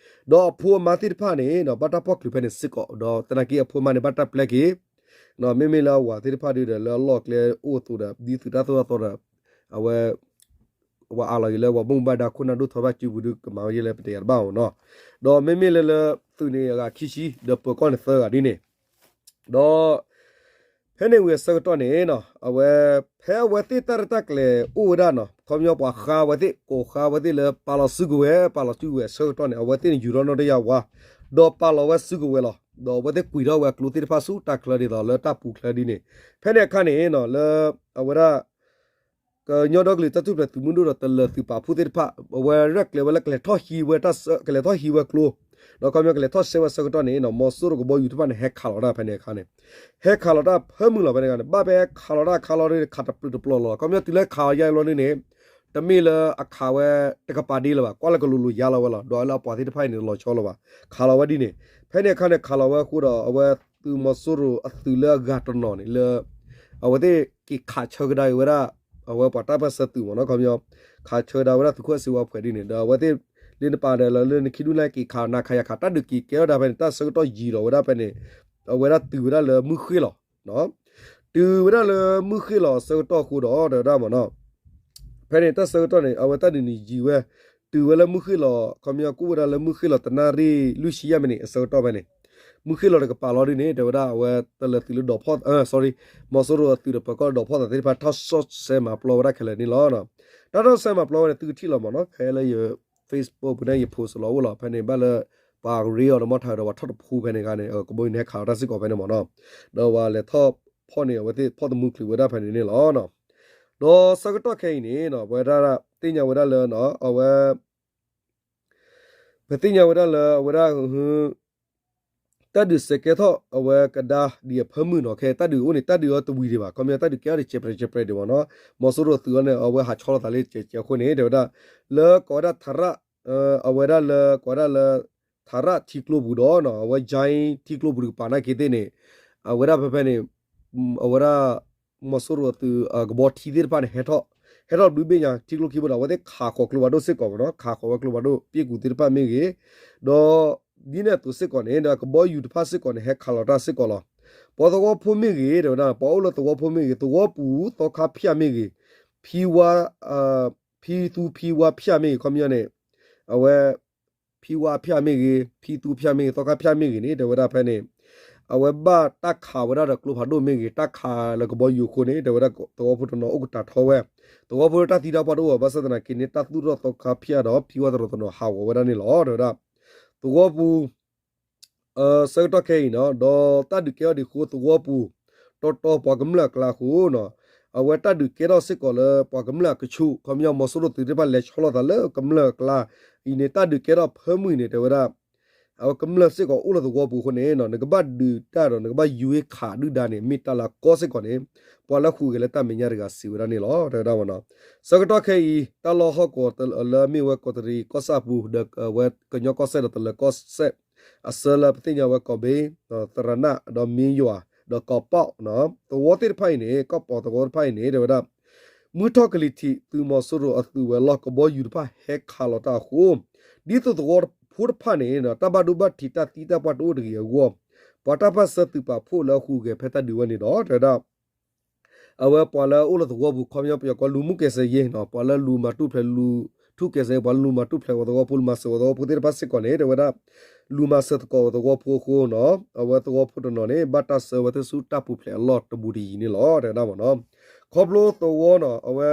ဒီးအဖိအမါသ့ၣ်တဖၣ်န့ၣ် ဘၣ်တၢ်ဖီၣ်ချုးဖဲန့ၣ်စ့ၢ်ကီး, ဒီးသနာ်က့အဖိအမါန့ၣ် ဘၣ်တၢ်ပျဲက့ၤ မ့မ့ၢ်လၢအဝၤသ့ၣ်တဖၣ်ဒုဒီး လၢအလီၢ်ကျဲအိၣ်အသိးဒီး ဒ်သုးတၢ်သိၣ်တၢ်သီဒီး အဝဲ ပှၤအးလီၤက့ၤလၢပှၤဘၣ်မူဘၣ်ဒါခိၣ်နၢ်ဒိၣ်ထီဘၣ်စုပူၤဒုကမၤဝဲယဲလဲၣ် ပတယၤတဘၣ်မ့ၢ်နီၤ, ဒီးမ့မ့ၢ်လၢလၢသုးန့ၣ်အဂၤခံဆံ ဒီးပၢၤကီၢ်န့ၣ်သၢဂၤဒ်န့ၣ်, ဒီး ဖဲန့ၣ်ဝံၤအဆၢကတီၢ်န့ၣ် အဝဲ ဖဲအဝဲသ့ၣ်တၢ်ရဲၣ်တၢ်ကျဲၤအိၣ်ဝဲဒၣ်နီၤ ခီပညီပှၤဃါဝဲသ့ၣ် ကိးဃါဝဲသ့ၣ်လၢပာ်လီၤစုကဝဲၤ ပာ်လီၤစုကဝဲၤအဆၢကတီၢ်န့ၣ် အဝဲသ့ၣ်န့ၣ်ယူၤထီၣ်နီၣ်တယၢ်ဝါ, ဒီးပာ်လီၤဝဲစုကဝဲၤလီၤ. ဒီးအဝဲသ့ၣ်ကွံာ်ထီၣ်ဝဲအကျိသ့ၣ်တဖၣ်ဆူတၢ်ချၢဒ်သိးလၢတၢ်ပူၤချၢဒ်န့ၣ်, ဖဲန့ၣ်အခါန့ၣ် လၢ အဝဲဒၣ် ကညီဒီကလုာ်တၢ်ထူၣ်ဖျဲးသုးမုၢ်ဒိၣ်ဒီးတလၢၤသုးပာ်ဖှိၣ်သ့ၣ်တဖၣ် အဝဲရဲၣ်ကျဲၤဝဲလၢကလဲၤထီၣ်ဟံးဝဲတၢ်ဆၢ ကလဲၤထီၣ်ဟံးဝဲကျိ ဒီးခီပညီကလဲၤထီၣ်ဆှဲဝဲဆၢကတီၢ်န့ၣ် မီၤစိရိၤကဘီယူၤတဖၣ်န့ၣ် ဟဲခးလီၤတၢ်ဖဲန့ၣ်အခါန့ၣ်, ဟဲခးလီၤတၢ်ဖၢမုၢ်လီၤဖဲန့ၣ်အခါန့ၣ် ဘၣ်ဖဲခးလီၤတၢ်ခးလီၤဒ်န့ၣ် ခးတပျုာ်တပျီၤလီၤလီၤ. ခီပညီတုၤလၢခးလီၤယါလီၤဒ်န့ၣ် တမ့ၢ်လၢအခးဝဲတကပၤဒ့လၢၤဘၣ် ကွၢ်လၢကလိၤလိၤယါလီၤဝဲလီၤ. ဒီးလၢအပှၤသ့ၣ်တဖၣ်အံၤန့ၣ် တလီၤဆီလၢၤဘၣ် ခးလီၤဝဲဒ်န့ၣ်, ဖဲန့ၣ်အခါန့ၣ် ခးလီၤဝဲအဃိဒီး အဝဲသုးမီၤစိရိၤအသုးလၢအဂၤတနီၤန့ၣ်လၢ အဝဲသ့ၣ်က့ၤခးဆၢကဒါက့ၤဝဲဒၣ် အဝဲပှၤတၢ်ပၢၢ်ဆၢသုးမ့ၢ်နီၤ ခီပညီ ခးဆၢကဒါဝဲဒၣ်သုးခိၣ်စ့ဝါဖှဲးဒ်န့ၣ် ဒီးအဝဲသ့ၣ် လၢနပာ်ဒီးလၢလၢနခံဒူၣ်နၢ်က့ၤခးနၤခးယၤခး တၢ်ဒုးက့ၤကဲထီၣ်ဒၣ်ဖဲန့ၣ် တၢ်ဆၢကတီၢ်ယံာ်ဒီးဝဲဒၣ်ဖဲန့ၣ် အဝဲဒၣ်တုၤဝဲဒၣ်လၢမုၢ်ဃ့ၢ်လီၤ တုၤဝဲဒၣ်လၢမုၢ်ဃ့ၢ်လီၤအဆၢကတီၢ်အဃိဒီး တဲဝဲဒၣ်မ့ၢ်နီၤ ဖဲန့ၣ်တၢ်ဆၢကတီၢ်န့ၣ် အဝဲတၢ်ဒုးန့ၣ်ယံာ်ဝဲ တုၤဝဲလၢမုၢ်ဃ့ၢ်လီၤ ခီပညီကအိၣ်ဝဲဒၣ်လၢမုၢ်ဃ့ၢ်လီၤတနၣ်ရံၣ်လွံၢ်ဆံယဲၢ်မံးနံးအဆၢကတီၢ်ဖဲန့ၣ်, မုၢ်ဃ့ၢ်လီၤတကပၤလီၤဒ်န့ၣ် တဲဝဲဒၣ်အဝဲတလၢၤသုးလၢဒီးဖီၣ် sorry မီၤစိရိၤအသုးဒီးပၢၤကီၢ်ဒီးဖီၣ်သးသ့ၣ်တဖၣ် တၢ်ဆီၣ်ဆဲမၤပျီဝဲဒၣ်ခဲလၢာ်န့ၣ်လီၤ. တၢ်ဆီၣ်ဆဲမၤပျီဝဲန့ၣ် သုကထံၣ်လီၤမ့ၢ်နီၤ ဖဲလၢယ Facebook ပူၤန့ၣ် ယ post လီၤအိၣ်လီၤ ဖဲန့ၣ်ဘၣ်လၢ ပှၤရ့အီၤဒီးမီၣ်ထးဒီးပှၤထီၣ်တဖူဖဲန့ၣ်အခါန့ၣ် ကဘီယူၤန့ၣ်ဟဲခးလီၤတၢ်စ့ၢ်ကီးဖဲန့ၣ်မ့ၢ်နီၤ, ဒီးပှၤလဲၤထီၣ်ဖီၣ်န့ၣ် အဝဲသ့ၣ်ဖီၣ်သမူချုးဝဲဒၣ်ဖဲန့ၣ်န့ၣ်လီၤ. ဒီးဆၢကတီၢ်ခဲအံၤန့ၣ် ပဝဲဒၣ်သ့ၣ်ညါဝဲဒၣ်လၢ အဝဲ ပသ့ၣ်ညါဝဲဒၣ်လၢအဝဲဒၣ် တၢ်ဒုးစဲးကဲထီၣ်အဝဲကဒါဒ်အဖၢမုၢ်နီၤ ခဲတၢ်ဒုးအိၣ်န့ၣ် တၢ်ဒုးအီၤတဝံၤဒံးဘၣ် ခီပညီတၢ်ဒုးကဲထီၣ်ဒံးစဲးပြဲးစဲးပြဲးဒံးမ့ၢ်နီၤ, မီၤစိရိၤသုးအီၤန့ၣ် အဝဲဟးဆီလီၤသးလၢစဲးစဲးအဃိန့ၣ် တဲဝဲဒၣ် လၢကိးဝဲဒၣ်ထရၣ် အဝဲဒၣ်လၢကိးဝဲဒၣ်လၢ ထရၣ်ထံကျိပူၤဒီး အဝဲ ကၠဲထံကျိပူၤတကပၤနာ်က့သ့ၣ်န့ၣ် အဝဲဒၣ်ဖဲဖဲန့ၣ် အဝဲဒၣ် မီၤစိရိၤအသုးအကဘီထံသ့ၣ်တဖၣ်န့ၣ် ဟဲထီၣ် ဟဲထီၣ်ဘျုးဘ့ၣ်ညါထံကျိခံဘိဒီး အဝဲသ့ၣ်ခးဃီၤကျိဖးဒိၣ်စ့ၢ်ကီးမ့ၢ်နီၤ ခးဃီၤဝဲကျိဖးဒိၣ် ပ့ၣ်ကူၣ်သ့ၣ်တဖၣ်မ့ၢ်ဂ့ၤ, ဒီး ဒ်န့ၣ်အသိးစ့ၢ်ကီးန့ၣ် ဒီးကဘီယူၤတဖၣ်စ့ၢ်ကီးန့ၣ် ဟဲခးလီၤတၢ်စ့ၢ်ကီးလီၤ. ပှၤသဝီဖိမ့ၢ်ဂ့ၤ တဲဝဲဒၣ် ပှၤအိၣ်လၢသဝီဖိမ့ၢ်ဂ့ၤ သဝီပူၤသီခါဖၠၣ်မ့ၢ်ဂ့ၤ ဖံဝါ ဖံသူဖံဝါဖၠၣ်မ့ၢ်ဂ့ၤ ခီပညီန့ၣ် အဝဲ ဖံဝါဖၠၣ်မ့ၢ်ဂ့ၤ ဖံသူဖၠၣ်မ့ၢ်ဂ့ၤ သီခါဖၠၣ်မ့ၢ်ဂ့ၤန့ၣ် တဲဝဲဒၣ်ဖဲန့ၣ် အဝဲဘၣ်တၢ်ခးဝဲဒၣ်ဒီးကျိဖးဒိၣ်မ့ၢ်ဂ့ၤ တၢ်ခးလၢကဘီယူၤအဃိန့ၣ် တဲဝဲဒၣ်သဝီဖိတနီၤအိၣ်ကတၢၢ်ထီဝဲ သဝီဖိလၢတၢ်သံတၢ်ပှၢ်တအိၣ်ဘၣ် ဘၣ်ဆၣ်သနာ်က့န့ၣ် တၢ်သူၣ်ထီၣ်သီခါဖၠၣ်ဒီးဖံဝါတနီၤတနီၤဟးဂီၤဝဲဒၣ်န့ၣ်လီၤ တဲဝဲဒၣ် သဝီပူၤ ဆၢကတီၢ်ခဲအံၤနီၤ ဒီးတၢ်ဒုးကဲထီၣ်ဒံးအဃိသဝီပူၤ တီတီပှၤကမျၢၢ်အကျါအဃိနီၤ အဝဲတၢ်ဒုးကဲထီၣ်စ့ၢ်ကီးလၢပှၤကမျၢၢ်အကဆူး ခီပညီမီၤစိရိၤသုးသ့ၣ်တဖၣ်လဲၤဆီလီၤသးလၢကမျၢၢ်အကျါအံၤန့ၣ် တၢ်ဒုးကဲထီၣ်ဖၢမုၢ်အံၤန့ၣ် တဲဝဲဒၣ် အဝဲကမျၢၢ်စ့ၢ်ကီးအိၣ်လၢသဝီပူၤအဃိန့ၣ် နကဘၣ်ဒုးတၢ်ဒီးနကဘၣ်ယူၤဟ့ၣ်ခးဒုၣ်ဒါန့ၣ် မ့ၢ်တၢ်လၢအကီစ့ၢ်ကီးန့ၣ် ပှၤလၢဟူးဂဲၤလၢတၢ်မဲာ်ညါတဂၤစံးဝဲဒၣ်န့ၣ်လီၤ တဲဝဲဒၣ်မ့ၢ်နီၤ ဆၢကတီၢ်ခဲအံၤ တၢ်လီၢ်ဟီၣ်ကဝီၤလၢအမ့ၢ်ဝဲကီးတရံးကီၢ်ဆၣ်အပူၤ ဒီးအဝဲကညီကီၢ်စဲၣ်ဒီးတလၢၤကီၢ်စဲၣ် အဆၢလၢပသ့ၣ်ညါဝဲကီၢ်ဘ့ သရနၣ် ဒီးမ့ယွၤ ဒီးကီးပီၣ် သဝီသ့ၣ်တဖၣ်အံၤန့ၣ် ကီၢ်ပီၤသဝီတဖၣ်အံၤန့ၣ် တဲဝဲဒၣ် မုၢ်ထီၣ်ကလံၤထံး သုးမီၤစိရိၤအသုးဝဲၤလီၢ်ကဘီယူၤတဖၣ်ဟဲခးလီၤတၢ်အဃိ ဒ်သိးသဝီဖိတဖၣ်န့ၣ် တၢ်ဘၣ်ဒိဘၣ်ထံးတၢ်သံတၢ်ပှၢ်တအိၣ်တဂ့ၤအဂီၢ် ပှၤတၢ်ပၢၢ်ဆၢသုးပာ်ဖှိၣ်လၢအဟူးဂဲၤဖဲတၢ်ဒုးဝဲန့ၣ်ဒီး တဲဝဲဒၣ် အဝဲပှၤလၢအအိၣ်လၢသဝီပူၤ ခီပညီပယီၤကိးလူၤမူကဲးစဲးယ့ၤနီၤ ပှၤလၢလူၤမၤတူၢ်ဖျဲးလူၤထူၣ်ကဲးစဲး ပှၤလၢလူၤမၤတူၢ်ဖျဲးဝဲသဝီဖိ လူၤမၤစၢၤဝဲသဝီဖိသ့ၣ်တဖၣ်စ့ၢ်ကီးန့ၣ် တဲဝဲဒၣ် လူၤမၤစၢၤသကိးဝဲသဝီဖိအဃိနီၤ အဝဲသဝီဖိတနီၤန့ၣ် ဘၣ်တၢ်ဆှၢဝဲသ့ၣ်ဆူတၢ်ပူၤဖျဲးအလီၢ်တဘူးတယံၤန့ၣ်လီၤ တဲဝဲဒၣ်မ့ၢ်နီၤ ခီဖျိသဝီနီၤ အဝဲ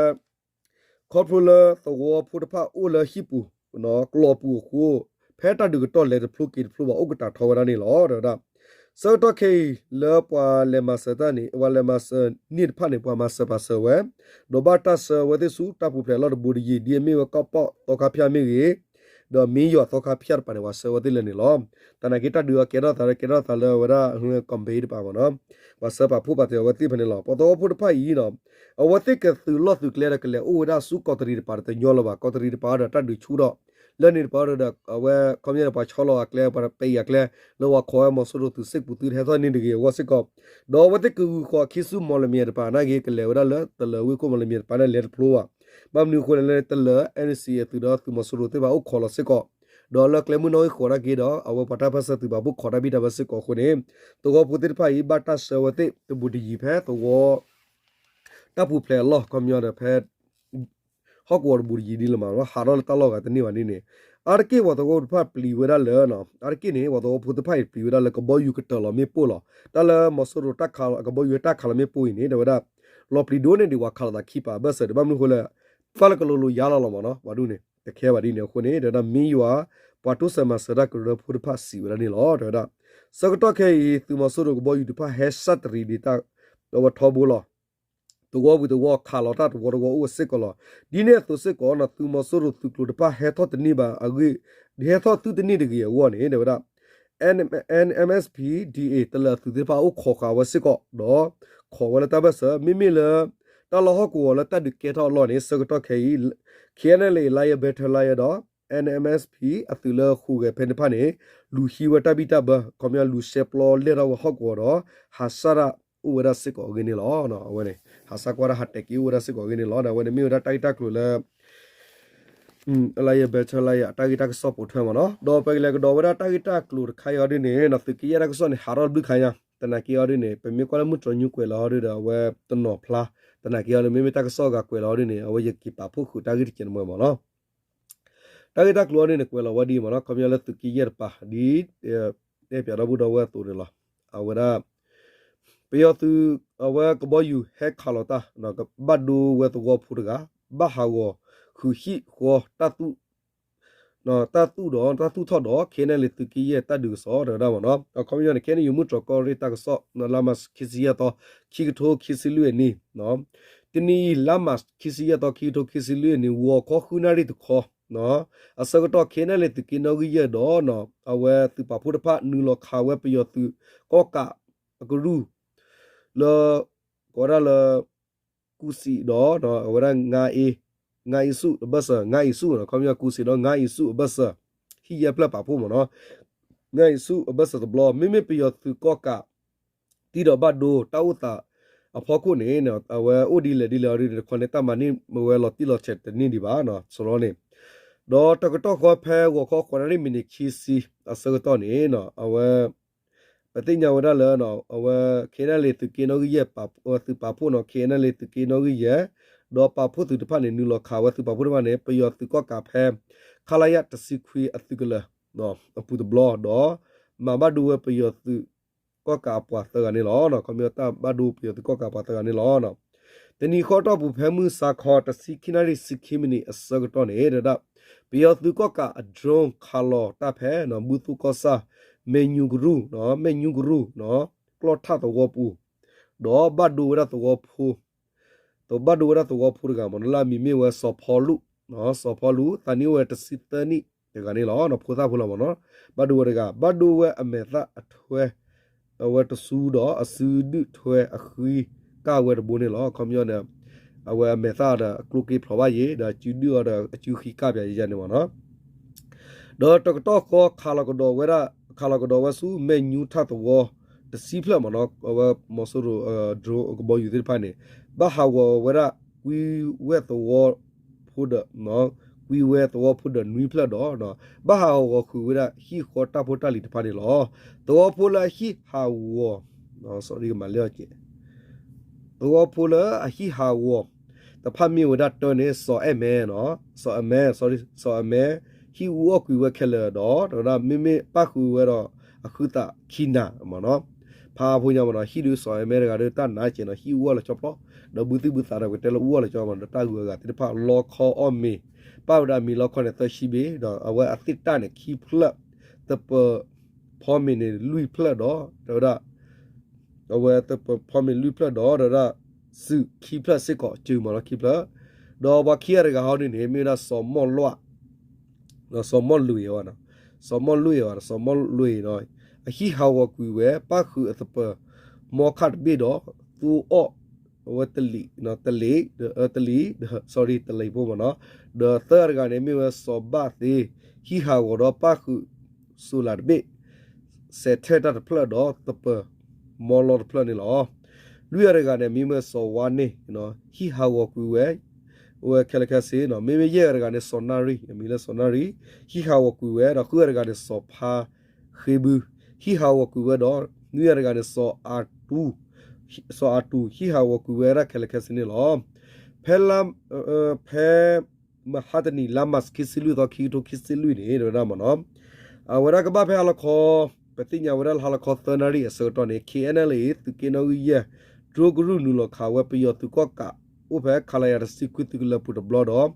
ခီဖျိလၢသဝီဖိတဖၣ်အိၣ်လၢဟံၣ်ပူၤ ကျီပူၤအဃိ ဖဲတၢ်ဒုးကတီၢ်လဲၤတဖျိက့ၤတဖျိဘၣ်အိၣ်ကတၢၢ်ထီဝဲဒၣ်န့ၣ်လီၤ တဲဝဲဒၣ် ဆၢကတီၢ်ခဲအံၤ လၢပှၤလဲၤမၤစၢၤတၢ်န့ၣ် ပှၤလဲၤမၤစၢၤန့ၢ်တဖၣ်န့ၣ် ပှၤမၤစၢၤပာ်စၢၤဝဲ ဒီးဘၣ်တၢ်ဆှၢဝဲသ့ၣ်ဆူတၢ်ပူၤဖျဲးအလီၢ်တဘူးတယံၤ ဒ်အမ့ၢ်ဝဲကီၢ်ပီၣ်သီခါဖၠၣ်မ့ၢ်ဂ့ၤ ဒီးမ့ၢ်ယွၤသီခါဖၠၣ်တပၤန့ၣ် ပှၤဆှၢဝဲသ့ၣ်လၢန့ၣ်လီၤ. တၢ်နာ်က့တၢ်ဒုးအီၤကဲထီၣ်သး ကဲထီၣ်သးလၢအဝဲဒၣ် ကီၢ်ဘ့တပၤမ့ၢ်နီၤ, ပှၤဆှၢပာ်ဖှိၣ်ပာ်တ့ၢ်အဝဲသ့ၣ်ဖဲန့ၣ်လီၤ. ပှၤသဝီဖိတဖၣ်အံၤနီၤ အဝဲသ့ၣ်ကသုးလီၢ်သုးကျဲဒီး ကလဲၤအိၣ်ဝဲဒၣ်ဆူကီးတရံးတပၤဒီး တညီလၢၤဘၣ်. ကီးတရံးတပၤဒီးတၢ်ဒုးဆူၣ်ထီၣ် လၢန့ၣ်တပၤဒီး အဝဲခီပညီန့ၣ် ပှၤဆီလီၤအကျဲ ပှၤပဲာ်အကျဲ လၢပှၤခိးဝဲမီၤစိရိၤသုးစ့ၢ်ကီးသုးတဟဲထီၣ်န့ၢ်တဂ့ၤအဂီၢ်စ့ၢ်ကီး, ဒီးအဝဲသ့ၣ်ကဂုၤဃီၤအခံဆူမီၣ်လမၠဲၣ်တပၤနာ်က့ ကလဲၤဝဲဒၣ်လၢတလၢၤဝ့ၢ်ခိၣ်မီၣ်လမၠဲၣ်တပၤန့ၣ် လဲၤတဖျိဘၣ်. ဘၣ်မနုၤအဃိလဲၣ် တလၢၤ NCA အသုးဒီးသုးမီၤစိရိၤသ့ၣ်တဖၣ် အိၣ်ခိးလီၤစ့ၢ်ကီး, ဒီးလၢကျဲမုၢ်နီၣ်ဂံၢ်ဃိးနာ်က့ဒီး အဝဲပှၤတၢ်ပၢၢ်ဆၢသုးပာ်ဖှိၣ်ခိးတၢ်ဘံၣ်တၢ်ဘၢစ့ၢ်ကီးအဃိန့ၣ် သဝီဖိသ့ၣ်တဖၣ်အံၤ ဘၣ်တၢ်ဆှၢဝဲသ့ၣ်တဘူးတယံၤဖဲသဝီ တၢ်ပူၤဖျဲးအလီၢ် ခီပညီဒီးဖဲ ဟီၣ်ကဝီၤတဘူးတယံၤဒ်လီၤမး ဟးထီၣ်လၢတၢ်လီၢ်ဂၤတန့ၢ်ဘၣ်ဒ်န့ၣ်, အါတက့ၢ်ပှၤသဝီဖိတဖၣ်ပျံၤဝဲဒၣ်လၢ အါတက့ၢ်န့ၣ် ပှၤသဝီဖိသ့ၣ်တဖၣ်အံၤ ပျံၤဝဲဒၣ်လၢကဘီယူၤကတၢၢ်လီၤမ့ၣ်ပိၢ်လီၤ. တၢ်လၢမီၤစိရိၤတၢ်ခးလီၤ ကဘီယူၤတၢ်ခးလီၤမ့ၣ်ပိၢ်အံၤန့ၣ် တဲဝဲဒၣ် လီၤပျံၤဒိၣ်န့ၢ်ဒံးပှၤခးလိာ်သးခံပာ်အဘၢၣ်စၢၤဒီး ဘၣ်မနုၤအဃိလဲၣ် သၣ်လၢကလိၤလိၤယါလီၤလီၤမးနီၤ ပှၤဒ်န့ၣ် တခဲဘၣ်ဒ်န့ၣ်အဃိန့ၣ် တဲဝဲဒၣ်မ့ၢ်ယွၤ ပှၤတိစၢၤမၤစၢၤတၢ်ကရၢဖိတဖၣ်စံးဝဲဒၣ်န့ၣ်လီၤ. တဲဝဲဒၣ် ဆၢကတီၢ်ခဲအံၤ သုးမီၤစိရိၤကဘီယူၤတဖၣ်ဟဲစၢ်တရံးဒံးတၢ် အဝဲထီဘိလီၤ. သဝီပူၤသဝီခးလီၤတၢ်တဝီတဝီအိၣ်စ့ၢ်ကီးလီၤ. ဒ်န့ၣ်အသိးစ့ၢ်ကီးနီၤ သုးမီၤစိရိၤသုးကျိၤတဖၣ်ဟဲထီၣ်တန့ၢ်ဘၣ်အဂ့ၢ် ဟဲထီၣ်သုတန့ၢ်တဂ့ၤအဂီၢ်န့ၣ် တဲဝဲဒၣ် N M S P D A တလၢၤအသုးသ့ၣ်တဖၣ်အိၣ်ခိးဃာ်ဝဲစ့ၢ်ကီး ဒီးခိးဝဲလၢတၢ်ဘၢၣ်စၢၤ မ့မ့ၢ်လၢ တၢ်လီၢ်ဟီၣ်ကဝီၤလၢတၢ်ဒုးကဲထီၣ်အလီၢ်န့ၣ် ဆၢကတီၢ်ခဲအံၤ K N L A Lion Battalion ဒီး N M S P အသုးလၢဃုာ်ဂဲၤဖဲန့ၣ်တဖၣ်န့ၣ် လူၤဟံးဝဲတၢ်ဘံၣ်တၢ်ဘၢ ခီပညီလူၤရှဲပျီလဲၢ်ထီၣ်ဝဲဟီၣ်ကဝီၤဒီး ဟးစၢ်တၢ်အိၣ်ဝဲဒၣ်စ့ၢ်ကီးအဂ့ၢ်န့ၣ်လီၤ. အဝဲန့ၣ် ဟးစၢ်ကွၢ်တၢ် ဟးတဲာ်က့ၤအိၣ်ဝဲဒၣ်စ့ၢ်ကီးအဂ့ၢ်န့ၣ်လီၤ. ဒီးအဝဲန့ၣ်မ့ၢ်ဝဲဒၣ်တၢ်ဂ့ၢ်တၢ်ကျိၤလၢ Lion Battalion အတၢ်ဂ့ၢ်တၢ်ကစီၣ်ပိာ်ထွဲမးနီၤ. ဒီးပကလဲၤကဒီးဝဲဒၣ်တၢ်ဂ့ၢ်တၢ်ကျိၤတခါအံၤအီၤဒ်န့ၣ် သုးက့ယဲၢ်တၢ်ကစီၣ်န့ၣ် ဟးထီၣ်တဘျုးခါညါ သနာ်က့အီၤဒ်န့ၣ် ပမ့ၢ်ကွၢ်လၢမုၢ်တြီၤညူကွဲးလီၤအီၤဒ်ဒီး အဝဲတနီၤဖျါ သနာ်က့အီၤန့ၣ် မ့မ့ၢ်တၢ်ကစီၣ်အဂၤကွဲးလီၤအီၤဒ်န့ၣ် အဝဲယက့ၤပာ်ဖှိၣ်ဃုာ်တၢ်ဂ့ၢ်တကဲးန့ၣ်မးနီၤ. တၢ်ဂ့ၢ်တၢ်ကျိၤအီၤဒ်န့ၣ် ကွဲးလီၤဝဲဒ်အံၤမးနီၤ ခီပညီလၢသုးက့ယဲၢ်တပၤ ဒ်တဲပၠးဒီပုၢ်ဒီဝဲၢ်အသိးန့ၣ်လီၤ. အဝဲဒၣ် ပယီၤသုး အဝဲကဘီယူၤဟဲခးလီၤတၢ် ဘၣ်ဒိဝဲသဝီဖိတဂၤ ဘၣ်ဟးဂီၤ ဃုာ်ဟံၣ်ဃီ တၢ်သူၣ်ဒီးတၢ်သူၣ်ထီၣ်ဒီး K N L A သုးက့ယဲၢ်တၢ်ဒုးကစီၣ် တဲဝဲဒၣ်မးနီၤ. အခီပညီန့ၣ် K N U မုၢ်တြီၤကီၢ်ရ့ၣ်တၢ်ကစီၣ် လါမးခံဆံယဲၢ်သီ ခံကထိခံဆံလွံၢ်အနံၣ် တနံၤအံၤ လါမးခံဆံယဲၢ်သီ ခံကထိခံဆံလွံၢ်အနံၤ ဂီၤခီဃုနၣ်ရံၣ်တခီ အဆၢကတီၢ် K N L A သုးက့နီၣ်ဂံၢ်ယဲၢ်ဒီး အဝဲသုးပာ်ဖှိၣ်တဖၣ် နုာ်လီၤခးဝဲပယီၤသုးကီၢ်ကးအကရူၢ် လၢ ကိးဝဲဒၣ်လၢ ကူစံးဒီး အဝဲဒၣ် ငါအ့ဆူၣ်အဘၢၣ်စၢၤ ငါအ့ဆူၣ် ခီပညီကူစံးဒီး ငါအ့ဆူၣ်အဘၢၣ်စၢၤ ဟံၣ်ယဲၢ်ဖျၢၣ်ပာ်ဖှိၣ်မးနီၤ ငါအ့ဆူၣ်အဘၢၣ်စၢၤတဘျီ မ့မ့ၢ်ပယီၤသုးကီၢ်ကး တံၢ်ဒီးဘၣ်ဒိတၢ်အိၣ်သးအဖီခိၣ်န့ၣ် အဝဲအိၣ်ဒ်လဲၣ်ဒ်လဲၣ်အီၤဒ်န့ၣ် တခီန့ၣ် တၢ်မၤန့ၢ်ဝဲလီၤတံၢ်လီၤဆဲးတန့ၢ်ဒံးဘၣ် စရီန့ၣ် ဒီးတကတီၢ်ဃီဖဲဂီၤခီဃိးနၣ်ရံၣ်မံးနံးခံဆံအဆၢကတီၢ်န့ၣ် အဝဲ ပသ့ၣ်ညါဝဲဒၣ်လၢ အဝဲ K N L A သုးက့နီၣ်ဂံၢ်ယဲၢ် သုးပာ်ဖှိၣ်နီၤ K N L A သုးက့နီၣ်ဂံၢ်ယဲၢ် ဒီးပာ်ဖှိၣ်သုးတဖၣ်န့ၣ် နုာ်လီၤခးဝဲသုးပာ်ဖှိၣ်တဖၣ်န့ၣ် ပယီၤသုးကီၢ်ကးဖဲ ခလရ တဆံခွံအသုးကလၢၤ အပူၤတဘျီ ဒီး မၤဘၣ်ဒိဝဲပယီၤသုးကီၢ်ကးအပှၤသၢဂၤန့ၣ်လီၤ. ခီပညီတၢ်ဘၣ်ဒိပယီၤသုးကီၢ်ကးအပှၤသၢဂၤန့ၣ်လီၤ. တနံၤဃီတီၢ်ပူၤဖဲမုၢ်ဆါခီ တဆံခံနၣ်ရံၣ်ဆံခံမံးနံးအဆၢကတီၢ်န့ၣ် တဲဝဲဒၣ် ပယီၤသုးကီၢ်ကးအ drone ခးလီၤတၢ်ဖဲ ဘုသူၣ်ကီၢ်ဆၣ် မဲၣ်ညူကရူၢ် မဲၣ်ညူကရူၢ် ကျီၢ်ထၣ်သဝီပူၤ ဒီးဘၣ်ဒိဝဲဒၣ်သဝီဖိ ဘၣ်ဒိဝဲဒၣ်သဝီဖိတဂၤမ့ၢ်နီၤ လၢအမံၤမ့ၢ်ဝဲစီၤဖီလူး စီၤဖီလူး သးနံၣ်အိၣ်ဝဲတဆံသၢနံၣ်တဂၤန့ၣ်လီၤ. ဖိသၣ်ဖိလီၤမ့ၢ်နီၤ ဘၣ်ဒိဝဲတဂၤ ဘၣ်ဒိဝဲအမဲာ်သၣ်အထွဲ အဝဲတစူဒီးအစုဒုၣ်ထွဲအဃံကၢ်ဝဲတဘိန့ၣ်လီၤ. ခီပညီန့ၣ် အဝဲအမဲာ်သၣ်ဒီးအကျိက့ဖျိးဘၣ်ယံၤ ဒီးအစုဒုၣ်အီၤဒီးအစုဃံကၢ်ပၠးယံၤန့ၣ်မ့ၢ်နီၤ ဒီးတကတီၢ်ဃီခးလီၤကဒီးဝဲဒၣ် ခးလီၤကဒီးဝဲဆူမဲာ်ညူထၣ်သဝီ တဆံဖျၢၣ်မ့ၢ်နီၤ အဝဲမီၤစိရိၤ drone ကဘီယူၤသ့ၣ်တဖၣ်န့ၣ် ဘၣ်ဟးဂီၤဝဲဒၣ် ကွံဝဲသဝီဖိဒီး ကွံဝဲသဝီဖိဒီးနွံဖျၢၣ်ဒီး ဘၣ်ဟးဂီၤဃုာ်ဝဲဒၣ်ဟံၣ်ဃီတၢ်ဖိတၢ်လံၤတဖၣ်န့ၣ်လီၤ. သဝီဖိလၢအဟံၣ်ဟးဂီၤ သဝီဖိလၢအဟံၣ်ဟးဂီၤ တဖၣ်မ့ၢ်ဝဲဒၣ်တၢန့ၣ် စီၤအဲၣ်မဲ စီၤအဲၣ်မဲ စီၤအဲၣ်မဲ ဟံၣ်အူအီၣ်ကွံာ်ဝဲခဲလၢာ်ဒီး တဲဝဲဒၣ် မ့မ့ၢ်ပၣ်ဃုာ်ဝဲဒီးအဃုသးခံနၤမ့ၢ်နီၤ ဖးဖိညါမ့ၢ်နီၤ ဟံၣ်ဒုးစီၤအဲၣ်မဲတဂၤဒီးတၢ်နါကဲနီၤ ဟံၣ်အူအီၣ်လီၤကၠီဖျီ ဒီးဘုသူၣ်ဘုသးဒီးကတဲလၢအူအီၣ်လီၤကၠီမ့ၢ်နီၤ တၢ်ဂုၤအဂၤသ့ၣ်တဖၣ် လီခီအီၣ်မ့ၤ ပၣ်ဝဲဒၣ်မ့ၤလီခီန့ၣ် သၢဆံဘ့ၣ် ဒီးအဝဲအသ့ၣ်တၢ်န့ၣ် ခံဖျၢၣ် သပၢၤဖီမ့ၤန့ၣ် လွံၢ်ဖျၢၣ်ဒီး တဲဝဲဒၣ် အဝဲသပၢၤဖီမ့ၤလွံၢ်ဖျၢၣ်ဒီး တဲဝဲဒၣ် စုခံဖျၢၣ်စ့ၢ်ကီး စုမ့ၢ်နီၤခံဖျၢၣ် ဒီးပှၤခံဂၤတဂၤဟီဒ်န့ၣ် မ့ၢ်ဝဲဒၣ်စီၤမီၢ်လွၣ် စီၤမီၣ်လွံၢ်အီၤ, စီၤမီၣ်လွံၢ်အီၤ, စီၤမီၣ်လွံၢ်အီၤ အဟံးဟးဂီၤကွံာ်ဝဲ ပၣ်ဃုာ်အသပၢၤမီခၣ်တဘ့ၣ်ဒီး သူအီၣ်အဝဲတလံာ်, တလံာ်, တလံာ်, တလံာ်ဖိမ့ၢ်နီၤ, ဒီးသၢဂၤတဂၤန့ၣ် မ့ၢ်ဝဲစီၤဘၣ်သ့ ဟံးဟးဂီၤဒီးပၣ်ဃုာ်စိၤလးတဘ့ၣ် စဲးထဲၣ်တၢ်တဖျၢၣ်ဒီးသပၢၤမီလီတဖျၢၣ်န့ၣ်လီၤ. လွံၢ်ဂၤတဂၤန့ၣ် မ့ၢ်ဝဲစီၤဝါန့ၣ် ဟံးဟးဂီၤကွံာ်ဝဲ ဝဲခဲလၢာ်ခဲဆ့နီၤ, မ့မ့ၢ်ယဲၢ်ဂၤတဂၤန့ၣ် စီၤနၣ်ရံၣ်, အမံၤလၢစီၤနၣ်ရံၣ်, ဟံးဟးဂီၤကွံာ်ဝဲ, ဒီးဃုဂၤတဂၤန့ၣ် စီၤဖါဃ့ဘု, ဟံးဟးဂီၤကွံာ်ဝဲဒီး နွံဂၤတဂၤန့ၣ် စီၤအၤတူ, စီၤအၤတူ ဟံးဟးဂီၤကွံာ်ဝဲဒၣ်ခဲလၢာ်ခဲဆ့န့ၣ်လီၤ. ဖဲလါ ဖဲ မဟါတနံၤ လါမၢ်ၡး ခံဆံလွံၢ်သီ ခံကထိခံဆံလွံၢ်န့ၣ် တဲဝဲဒၣ်မ့ၢ်နီၤ, အဝဲဒၣ်ကဘၣ်ဖဲဟါလီၤခီ, ပသ့ၣ်ညါဝဲဒၣ်လၢဟါလီၤခီသၢနၣ်ရံၣ်အဆၢကတီၢ်န့ၣ် ခ့ၣ်အဲၣ်အဲၣ်လ်အ့ သုးက့နီၣ်ဂံၢ်ယဲၢ် ဒြိကရူၢ်နုာ်လီၤခးဝဲပယီၤသုးကီၣ်ကး အိၣ်ဖဲ ခလရ တဆံခွံ သုးကလၢၤပူၤတဘျီဒီး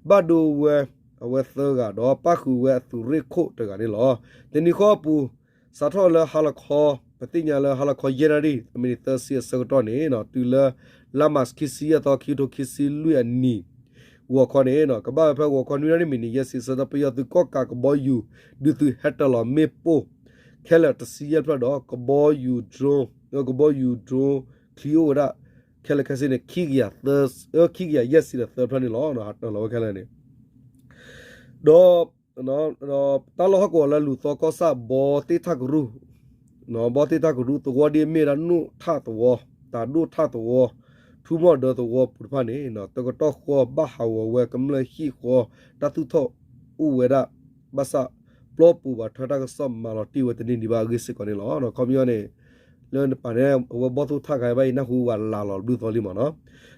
ဘၣ်ဒိဝဲ အဝဲသၢဂၤဒီး ပၣ်ဃုာ်ဝဲအသုးရ့ၣ်ခိၣ်တဂၤန့ၣ်လီၤ. တနံၤဃီအပူၤ စးထီၣ်လၢဟါလီၤခီ ပသ့ၣ်ညါလၢဟါလီၤခီယဲၢ်နၣ်ရံၣ် အမံးနံးသၢဆံအဆၢကတီၢ်န့ၣ် တုၤလၢ လါမၢ်ၡး ခံဆံယဲၢ်သီ ခံကထိခံဆံလွံၢ်အနံၤ ဂီၤခီန့ၣ် ကဘၣ်ဝဲဖဲဂီၤခီနွံနၣ်ရံၣ် မံးနံးယဲၢ်ဆံအဆၢကတီၢ် ပယီၤသုးကီၣ်ကးကဘီယူၤ ဒုးသုးဟဲတၢၤလီၤမ့ၣ်ပိၢ် ခဲလၢာ်တဆံယဲၢ်ဖျၢၣ်ဒီး ကဘီယူၤ drone ကဘီယူၤ drone ချံအိၣ်ဝဲဒၣ် ခဲလၢာ်ခဲဆ့န့ၣ် ခံကယၤယဲၢ်ဆံဒီးသၢဖျၢၣ်န့ၣ်လီၤ. ဟးတၢၤလီၤဝဲခဲလၢာ်န့ၣ် ဒီး တၢ်လီၢ်ဟီၣ်ကဝီၤလၢလူၤသီကီၢ်ဆၣ် ဘီသ့ၣ်ထၣ်ကရူၢ်, ဘီသ့ၣ်ထၣ်ကရူၢ် သဝီဒ်အမ့ၢ်ဝဲဒၣ် နိၣ်ထၣ်သဝီ, တၤဒိၣ်ထၣ်သဝီ, ထူမီၣ်ဒၢသဝီပူၤတဖၣ်န့ၣ် တကတီၢ်ဃီဘၣ်ဟးဂီၤဝဲကမျၢၢ်ဟံၣ်ဃီ တၢ်သူၣ်ထီၣ်အိၣ်ဝဲဒၣ် ဘၣ်ဆၣ် ပျီပူၤဘၣ်ထွဲတၢ်ကစီၣ်မၤလီၤတံၢ်ဝဲတန့ၢ်ဒံးဘၣ်အဂ့ၢ်စ့ၢ်ကီးန့ၣ်လီၤ. ခီပညီန့ၣ် လၢနပာ်န့ၣ် အဝဲဘီၣ်သိၣ်ထၣ်ခါဘၣ်အံၤ နၢ်ဟူဝဲလၢ်လီၤဘျုးသီလံမ့ၢ်နီၤ.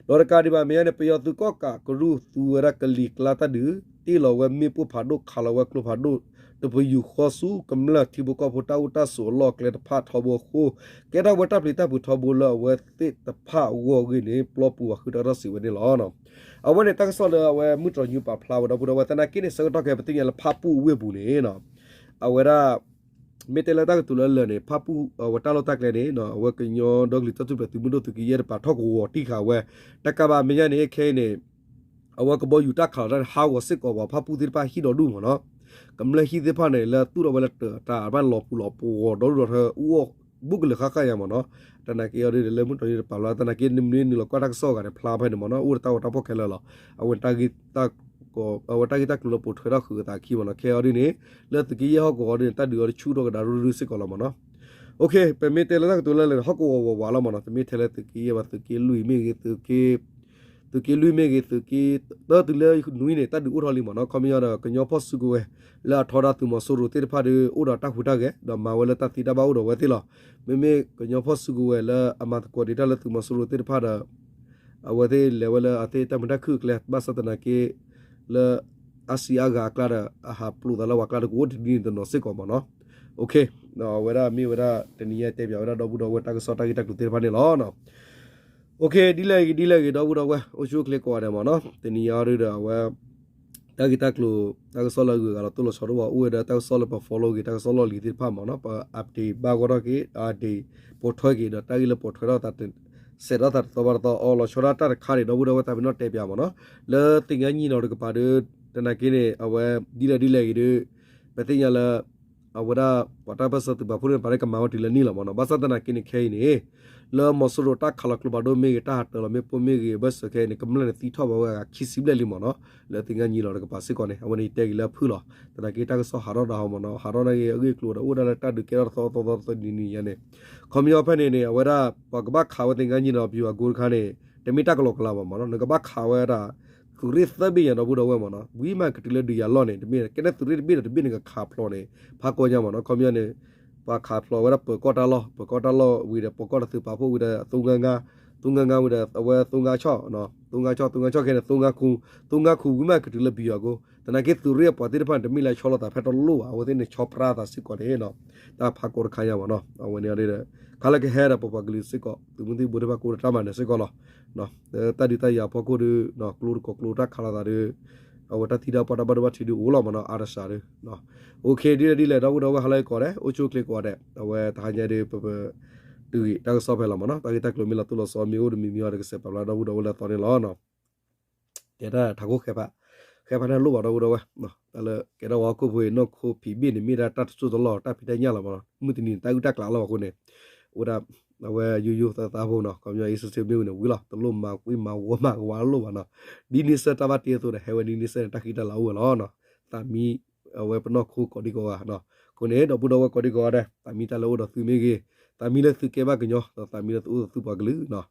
ဒီးတကးဒံးဘၣ်မဲာ်ညါန့ၣ် ပယီၤသုးကီၣ်ကးကရူၢ်သူဝဲဒၣ်ကလံၤကျါတၢ်ဒုး တ့ၢ်လီၤဝဲမ့ၣ်ပိၢ်ဖးဒိၣ်ခးလီၤဝဲကျိဖးဒိၣ် တပယူာ်ဃီဆူကမျၢၢ်ထံဖိကီၢ်ဖိတၢ်အိၣ်တၢ်ဆိးအလီၢ်အကျဲတဖၣ်ထီဘိအဃိ ကဲထီၣ်ဝဲတၢ်ပျံၤတၢ်ဖုးထီဘိလၢအဝဲသ့ၣ်တဖၣ်အဂီၢ်အဂ့ၢ်န့ၣ် ပျီပူၤဘၣ်ဃုထၢထီၣ်စံးဝဲန့ၣ်လီၤ. အဝဲန့ၣ်တၢ်ကစီၣ်လၢအဝဲမုၢ်တြီၤယူၤပာ်ဖျါဝဲဒီပုၢ်ဒီဝဲၢ် သနာ်က့န့ၣ် ဆၢကတီၢ်ခဲအံၤ ပသ့ၣ်ညါလၢဖၣ်ပူၣ်အဝ့ၢ်ပူၤန့ၣ် အဝဲဒၣ် မ့ၢ်တဲလၢတၢ်ကတိၤလၢအလၢာ်န့ၣ် ဖၣ်ပူၣ်အဝဲတၢ်လီၢ်တၢ်ကျဲန့ၣ် အဝဲကညီဒီကလုာ်တၢ်ထူၣ်ဖျဲးသုးမုၢ်ဒိၣ်သုးက့ယဲၢ်တပၤထီၣ်ကဝီၤတံၢ်ဃာ်ဝဲ တကးဘၣ်မဲာ်ညါန့ၣ် ခဲအံၤန့ၣ် အဝဲကဘီယူၤတၢ်ခးလီၤတၢ်န့ၣ် ဟးဂီၤစ့ၢ်ကီးပှၤဖၣ်ပူၣ်သ့ၣ်တဖၣ်ဟံၣ်ဒီဒူၣ်မ့ၢ်နီၤ. ကမျၢၢ်ဟံၣ်သ့ၣ်တဖၣ်န့ၣ် လၢသူၣ်ထီၣ်ဝဲလၢတၢ်တၢ်ဘၣ်လီၤပူၤလီၤပှီၤဒီဒူၣ်ဒီထၢ အူအီၣ်ဘူးကလၢာ်ဃၣ်ဃၣ်ညါမ့ၢ်နီၤ. တနာ်က့အီၤဒ်န့ၣ် လၢမုၢ်တြီၤယူၤတပာ်ဖျါ သနာ်က့ နမ့ၢ်နုာ်လီၤကွၢ်တၢ်ကစီၣ်အဂၤန့ၣ် ဖျါဖဲန့ၣ်မ့ၢ်နီၤ အိၣ်ဒီးတၢ်ဂီၤတၢ်ဖီၣ်ခဲလၢာ်လီၤ. အဝဲ အဝဲတၢ်ဂ့ၢ်တၢ်ကျိၤလၢပိာ်ထွဲထီၣ်ဃုာ်အသးခံမ့ၢ်နီၤ. ခဲအီၤဒ်န့ၣ် လၢသုးက့ယဲၢ်ဟီၣ်ကဝီၤဒ်န့ၣ် တၢ်ဒုးအီၤတဆူၣ်ထီၣ်ကဒါရူၢ်ရူၢ်စ့ၢ်ကီးလီၤမ့ၢ်နီၤ. ပမ့ၢ်တဲလၢတၢ်ကတိၤလၢလၢာ်န့ၣ် ဟီၣ်ကဝီၤဝးဝးလီၤမ့ၢ်နီၤ. တမ့ၢ်ထဲလၢသုးက့ယဲၢ်ဘၣ် သုးက့လွံၢ်မ့ၢ်ဂ့ၤ သုးက့ သုးက့လွံၢ်မ့ၢ်ဂ့ၤ သုးက့ တၢ်တုၤလၢနွံန့ၣ် တၢ်ဒုးအိၣ်ထီၣ်လံမ့ၢ်နီၤ. ခီပညီဒီး ကညီဖီၣ်စုကဝဲၤ လၢအထီဒါသုးမီၤစိရိၤသ့ၣ်တဖၣ်ဒီး အိၣ်ဒီးတၢ်ဟူးတၢ်ဂဲၤ ဒီးမၤဝဲလၢတၢ်သံတၢ်ဘၣ်အိၣ်ဒီးအဝဲသ့ၣ်လီၤ. မ့မ့ၢ်ကညီဖီၣ်စုကဝဲၤလၢအမၤသကိးဒံးတၢ်လၢသုးမီၤစိရိၤသ့ၣ်တဖၣ်ဒီး အဝဲသ့ၣ်လဲၤဝဲလၢအသ့ၣ်တၢ်မုာ်တၢ်ခုၣ်အကျဲ ဘၣ်ဆၣ်သနာ်က့ လၢ အါစံအါဂၤအကျါဒီး အဟးပျိးသးလၢပှၤကျါဒီး ကအိၣ်တနံၤတနီၤစ့ၢ်ကီးမ့ၢ်နီၤ. အဝဲဒၣ်မ့ၢ်ဝဲဒၣ် တနံၤအံၤတဲပၠးဝဲဒၣ်ဒီပုၢ်ဒီဝဲၢ်တၢ်ကစီၣ်တၢ်ဂ့ၢ်တၢ်ကျိၤသ့ၣ်တဖၣ်န့ၣ်လီၤ. ဒ်လဲၣ်ဂ့ၤ ဒ်လဲၣ်ဂ့ၤ ဒီပုၢ်ဒီဝဲၢ် အိၣ်ဆူၣ်အိၣ်ချ့ကိးဂၤဒဲးမ့ၢ်နီၤ. တနံၤအံၤအီၤဒုဒီးအဝဲ တၢ်ဂ့ၢ်တၢ်ကျိၤ တၢ်ကစီၣ်လၢအဂုၤအဂၤလီၤတိၢ်လီၤဆီဒိၣ်ဝဲ အိၣ်ဝဲဒီးတၢ်ကစီၣ်လၢပ follow က့ၤ တၢ်ကစီၣ်လီၢ်လံၤသ့ၣ်တဖၣ်မ့ၢ်နီၤ. ပ update ဘၣ်ဂီၢ်ထီၣ်က့ၤ update ပိာ်ထွဲက့ၤဒီးတၢ်ဂ့ၢ်လၢပိာ်ထွဲထီၣ်သး စဲးထီၣ်သးတသီဘၣ်တသီ အီလီၤဆီဒၣ်တၢ်တခါန့ၣ် ဒီပုၢ်ဒီဝဲၢ်သးပ့ၤနီၣ်တဲပၠးမ့ၢ်နီၤ. လၢသ့ၣ်ညါညီနီၤတကပၤဒီး တနာ်က့န့ၣ် အဝဲဒ်လဲၣ်ဒ်လဲၣ်ဂ့ၤဒီး ပသ့ၣ်ညါလၢ အဝဲဒၣ် ပှၤတၢ်ပၢၢ်ဆၢသုးပာ်ဖှိၣ်န့ၣ်ပာ်လၢကမၤဝဲတုၤလၢနံၣ်လီၤမ့ၢ်နီၤ. ဘၣ်ဆၣ်သနာ်က့န့ၣ် ခဲအံၤန့ၣ် လၢမီၤစိရိၤတၢ်ခးလီၤကျိဖးဒိၣ်မ့ၢ်ဂ့ၤ တၢ်ဟးတၢၤလီၤမ့ၣ်ပိၢ်မ့ၢ်ဂ့ၤ အဘၢၣ်စၢၤခဲအံၤန့ၣ် ကမျၢၢ်န့ၣ်သံထီၣ်ဘၣ်ဝဲအဂၤခံဆံဘျဲၣ်လံမ့ၢ်နီၤ. လၢသ့ၣ်ညါညီနီၤတကပၤစ့ၢ်ကီးန့ၣ် အဝဲန့ၣ်ယတဲက့ၤလၢအဖုၣ်လီၤ. သနာ်က့တၢ်ကစီၣ်ဟးထီၣ်ဒၣ်ဟီမ့ၢ်နီၤ ဟးထီၣ်န့ၣ်ဂ့ၤ အဂ့ၢ်အကျိၤဒီးအိၣ်ဒၣ်လၢတၢ်ဒုးကဲထီၣ်တသီသီသီတသီနံၤနံၤယါန့ၣ် ခီပညီဖဲန့ၣ်န့ၣ် အဝဲဒၣ် ပှၤကဘၣ်ခးဝဲသ့ၣ်ညါညီနီၤ ပယီၤအကိတခါန့ၣ် တမ့ၢ်တၢ်ကလီကလီဘၣ်မ့ၢ်နီၤ နကဘၣ်ခးဝဲဒၣ် သုးရ့ၣ်သၢဘ့ၣ်ညါဒီပုၢ်ဒီဝဲၢ်မ့ၢ်နီၤ ဝံၤမးကတုၤလၢဒုးယၤလီၢ်န့ၣ် တမ့ၢ် ကဲန့ၣ်သုးရ့ၣ်တဘ့ၣ်ဒီးတဘ့ၣ်န့ၣ်ကခးဖျိးန့ၣ် ဖးကီညါမ့ၢ်နီၤ ခီပညီန့ၣ် ပှၤခးဖျိးဝဲဒၣ်ပၢၤကီၢ်တၢ်လီၢ် ပၢၤကီၢ်တၢ်လီၢ်ဝံၤဒီး ပၢၤကီၢ်တသုးပာ်ဖှိၣ်ဝံၤဒီး သိငါငါ သိငါငါဝံၤဒီး အဝဲသိငါဆီၣ် သိငါဆီၣ် သိငါဆီၣ်ခဲန့ၣ် သိငါခူ သိငါခူဝံၤမးကတုၤလၢပယီၤအကိ သနာ်က့သုးရ့ၣ်အပှၤသ့ၣ်တဖၣ်န့ၣ် တမ့ၢ်လၢဆီလီၤသးဖဲတလိၣ်ဘၣ် အဝဲသ့ၣ်န့ၣ်ဆီပြါသးစ့ၢ်ကီးန့ၣ် တၢ်ဖးကီတခါညါမ့ၢ်နီၤ အဝဲန့ၣ်ဒီး ခါလၢကဟဲဒီးပပှၤကလုာ်စ့ၢ်ကီး သုးမုၢ်သံၣ်ဘိသ့ၣ်တဖၣ်ကအိၣ်ဒီးတၢ်မၤနၢၤစ့ၢ်ကီးလီၤ တၢ်ဒုးတၢ်ယၤဖီခိၣ်ဒီး ကျိတကိးကျိတၢ်ခးလိာ်သးဒီး အဝဲတၢ်သံတၢ်ပှၢ်တၢ်ဘၣ်ဒိဘၣ်ထံးဒီးအိၣ်လီၤမ့ၢ်နီၤ အါတစှၤဒီး OK ဒ်လဲၣ်ဒ်လဲၣ် ဒီပုၢ်ဒီဝဲၢ်ဟါလၢအဂ့ၤကိးဂၤဒဲး အိၣ်ဆူၣ်အိၣ်ချ့ကိးဂၤဒဲး အဝဲတဟါညါဒီး ပပတုၤဂ့ၤတၢ်ကစီၣ်ဖဲလီၤမ့ၢ်နီၤ တၢ်ဂ့ၢ်တၢ်ကျိၤမ့ၢ်လီၤတိၢ်လီၤဆီမ့ၢ်အိၣ်ဒီးမံၤမံၤအီၤဒီးကစဲးပာ်ဖျါဒီပုၢ်ဒီဝဲၢ်လၢအသီန့ၣ်လီၤ တဲတၢ်ထးခိၣ်ဃဲးဖး ဃဲဖးန့ၣ်လိၣ်ဘၣ်ဒီပုၢ်ဒီဝဲၢ်, တၢ်လၢကဲထီၣ်ဝဲဟီၣ်ခိၣ်ဖိအံၤ နီၢ်ခိဖံးဘ့ၣ်န့ၣ် မ့ၢ်ဒၣ်တၢ်တစိၢ်တလီၢ် တၢ်ဖံးတၢ်ညၣ်လီၤမးနီၤ, မုၢ်တနံၤန့ၣ် တၢ်အုၣ်တၢ်ကျးလီၤအဃိန့ၣ်, အိၣ်ဒၣ် အဝဲယိယိသးသးဖိနီၤ, ခီပညီအ့စ့စ့မ့ၢ်ဝံၤန့ၣ် ဝံၤလီၤ တလိၣ်မၤကွံမၤဝီမၤကဝါလိၣ်ဘၣ်နီၤ, ဒ်န့ဆၢၣ်တၢ်ဘၣ်တ့အသိးဒီး ဟဲဝဲဒ်န့ဆၢၣ်န့ၣ် တၢ်ဃံတၢ်လၤအိၣ်ဝဲလီၤနီၤ, သးမံ အဝဲပနီၢ်ခိကိးဒံကိးဂၤနီၤ, အဃိန့ၣ် ဒီပုၢ်ဒီဝဲၢ်ကိးဒံကိးဂၤဒဲး သးမံတၢ်လၢအိၣ်ဒီးသုမ့ၢ်ဂ့ၤ, သးမံလၢသုကဲဘၣ်ကညီ ဒီးသးမံလၢသုအိၣ်ဒီးသုပှၤကလုာ်နီၤ,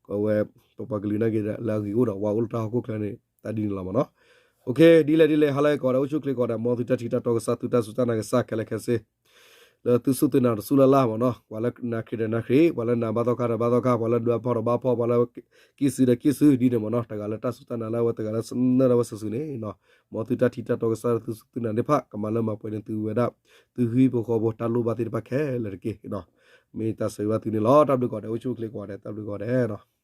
ကဝဲ ပပှၤကလုာ်နာ်က့ၤလၢအဂ့ၤအိၣ်ဒီးဝဲအိၣ်လၢတၢ်ဟီၣ်ခိၣ်ချၢန့ၣ် တၢ်ဒ်န့ၣ်လီၤမးနီၤ. ဒ်လဲၣ်ဒ်လဲၣ် ဟါလၢအဂ့ၤကိးဂၤဒဲး အိၣ်ဆူၣ်အိၣ်ချ့ကိးဂၤဒဲး မ်သုတၢ်ထံၣ်တၢ်တီကစၢ် သုတၢ်စူၢ်တၢ်နာ်ကစၢ်ခဲလၢာ်ခဲဆ့ လၢသုစူၢ်သုနာ်တစူၢ်လၢ်လၢ်မးနီၤ, ပှၤလၢနၤခရံာ်ဒီးနၤခရံာ်, ပှၤလၢနၤဘၣ်သီခါဒီးဘၣ်သီခါ, ပှၤလၢဒွးဖီၣ်ဒီးဘၣ်ဖီၣ်, ပှၤလၢကံၣ်စုဒီးကံၣ်စု ဒ်န့ၣ်မးနီၤ, တဂၤလၢတၢ်စူၢ်တၢ်နာ်လၢအဝဲ တဂၤလၢနၢ်လၢအဝဲစုာ်စုာ်န့ၣ်, မ်သုတၢ်ထံၣ်တၢ်တီကစၢ်လၢသုစူၢ်သုနာ်သ့ၣ်တဖၣ် ကမၤလၢမၤပှဲၤန့ၢ်သုဝဲဒၣ် သုဟံၣ်ဖိဃီဖိတၢ်လိၣ်ဘၣ်သ့ၣ်တဖၣ်ခဲလၢာ်တက့ၢ်. မ့ၢ်တၢ်ဆၢဂ့ၤဘၣ်သုန့ၣ်လီၤ. တၢ်ဘျုးကိးဂၤဒဲး အိၣ်ဆူၣ်အိၣ်ချ့ကိးဂၤဒဲး တၢ်ဘျုးကိးဂၤဒဲး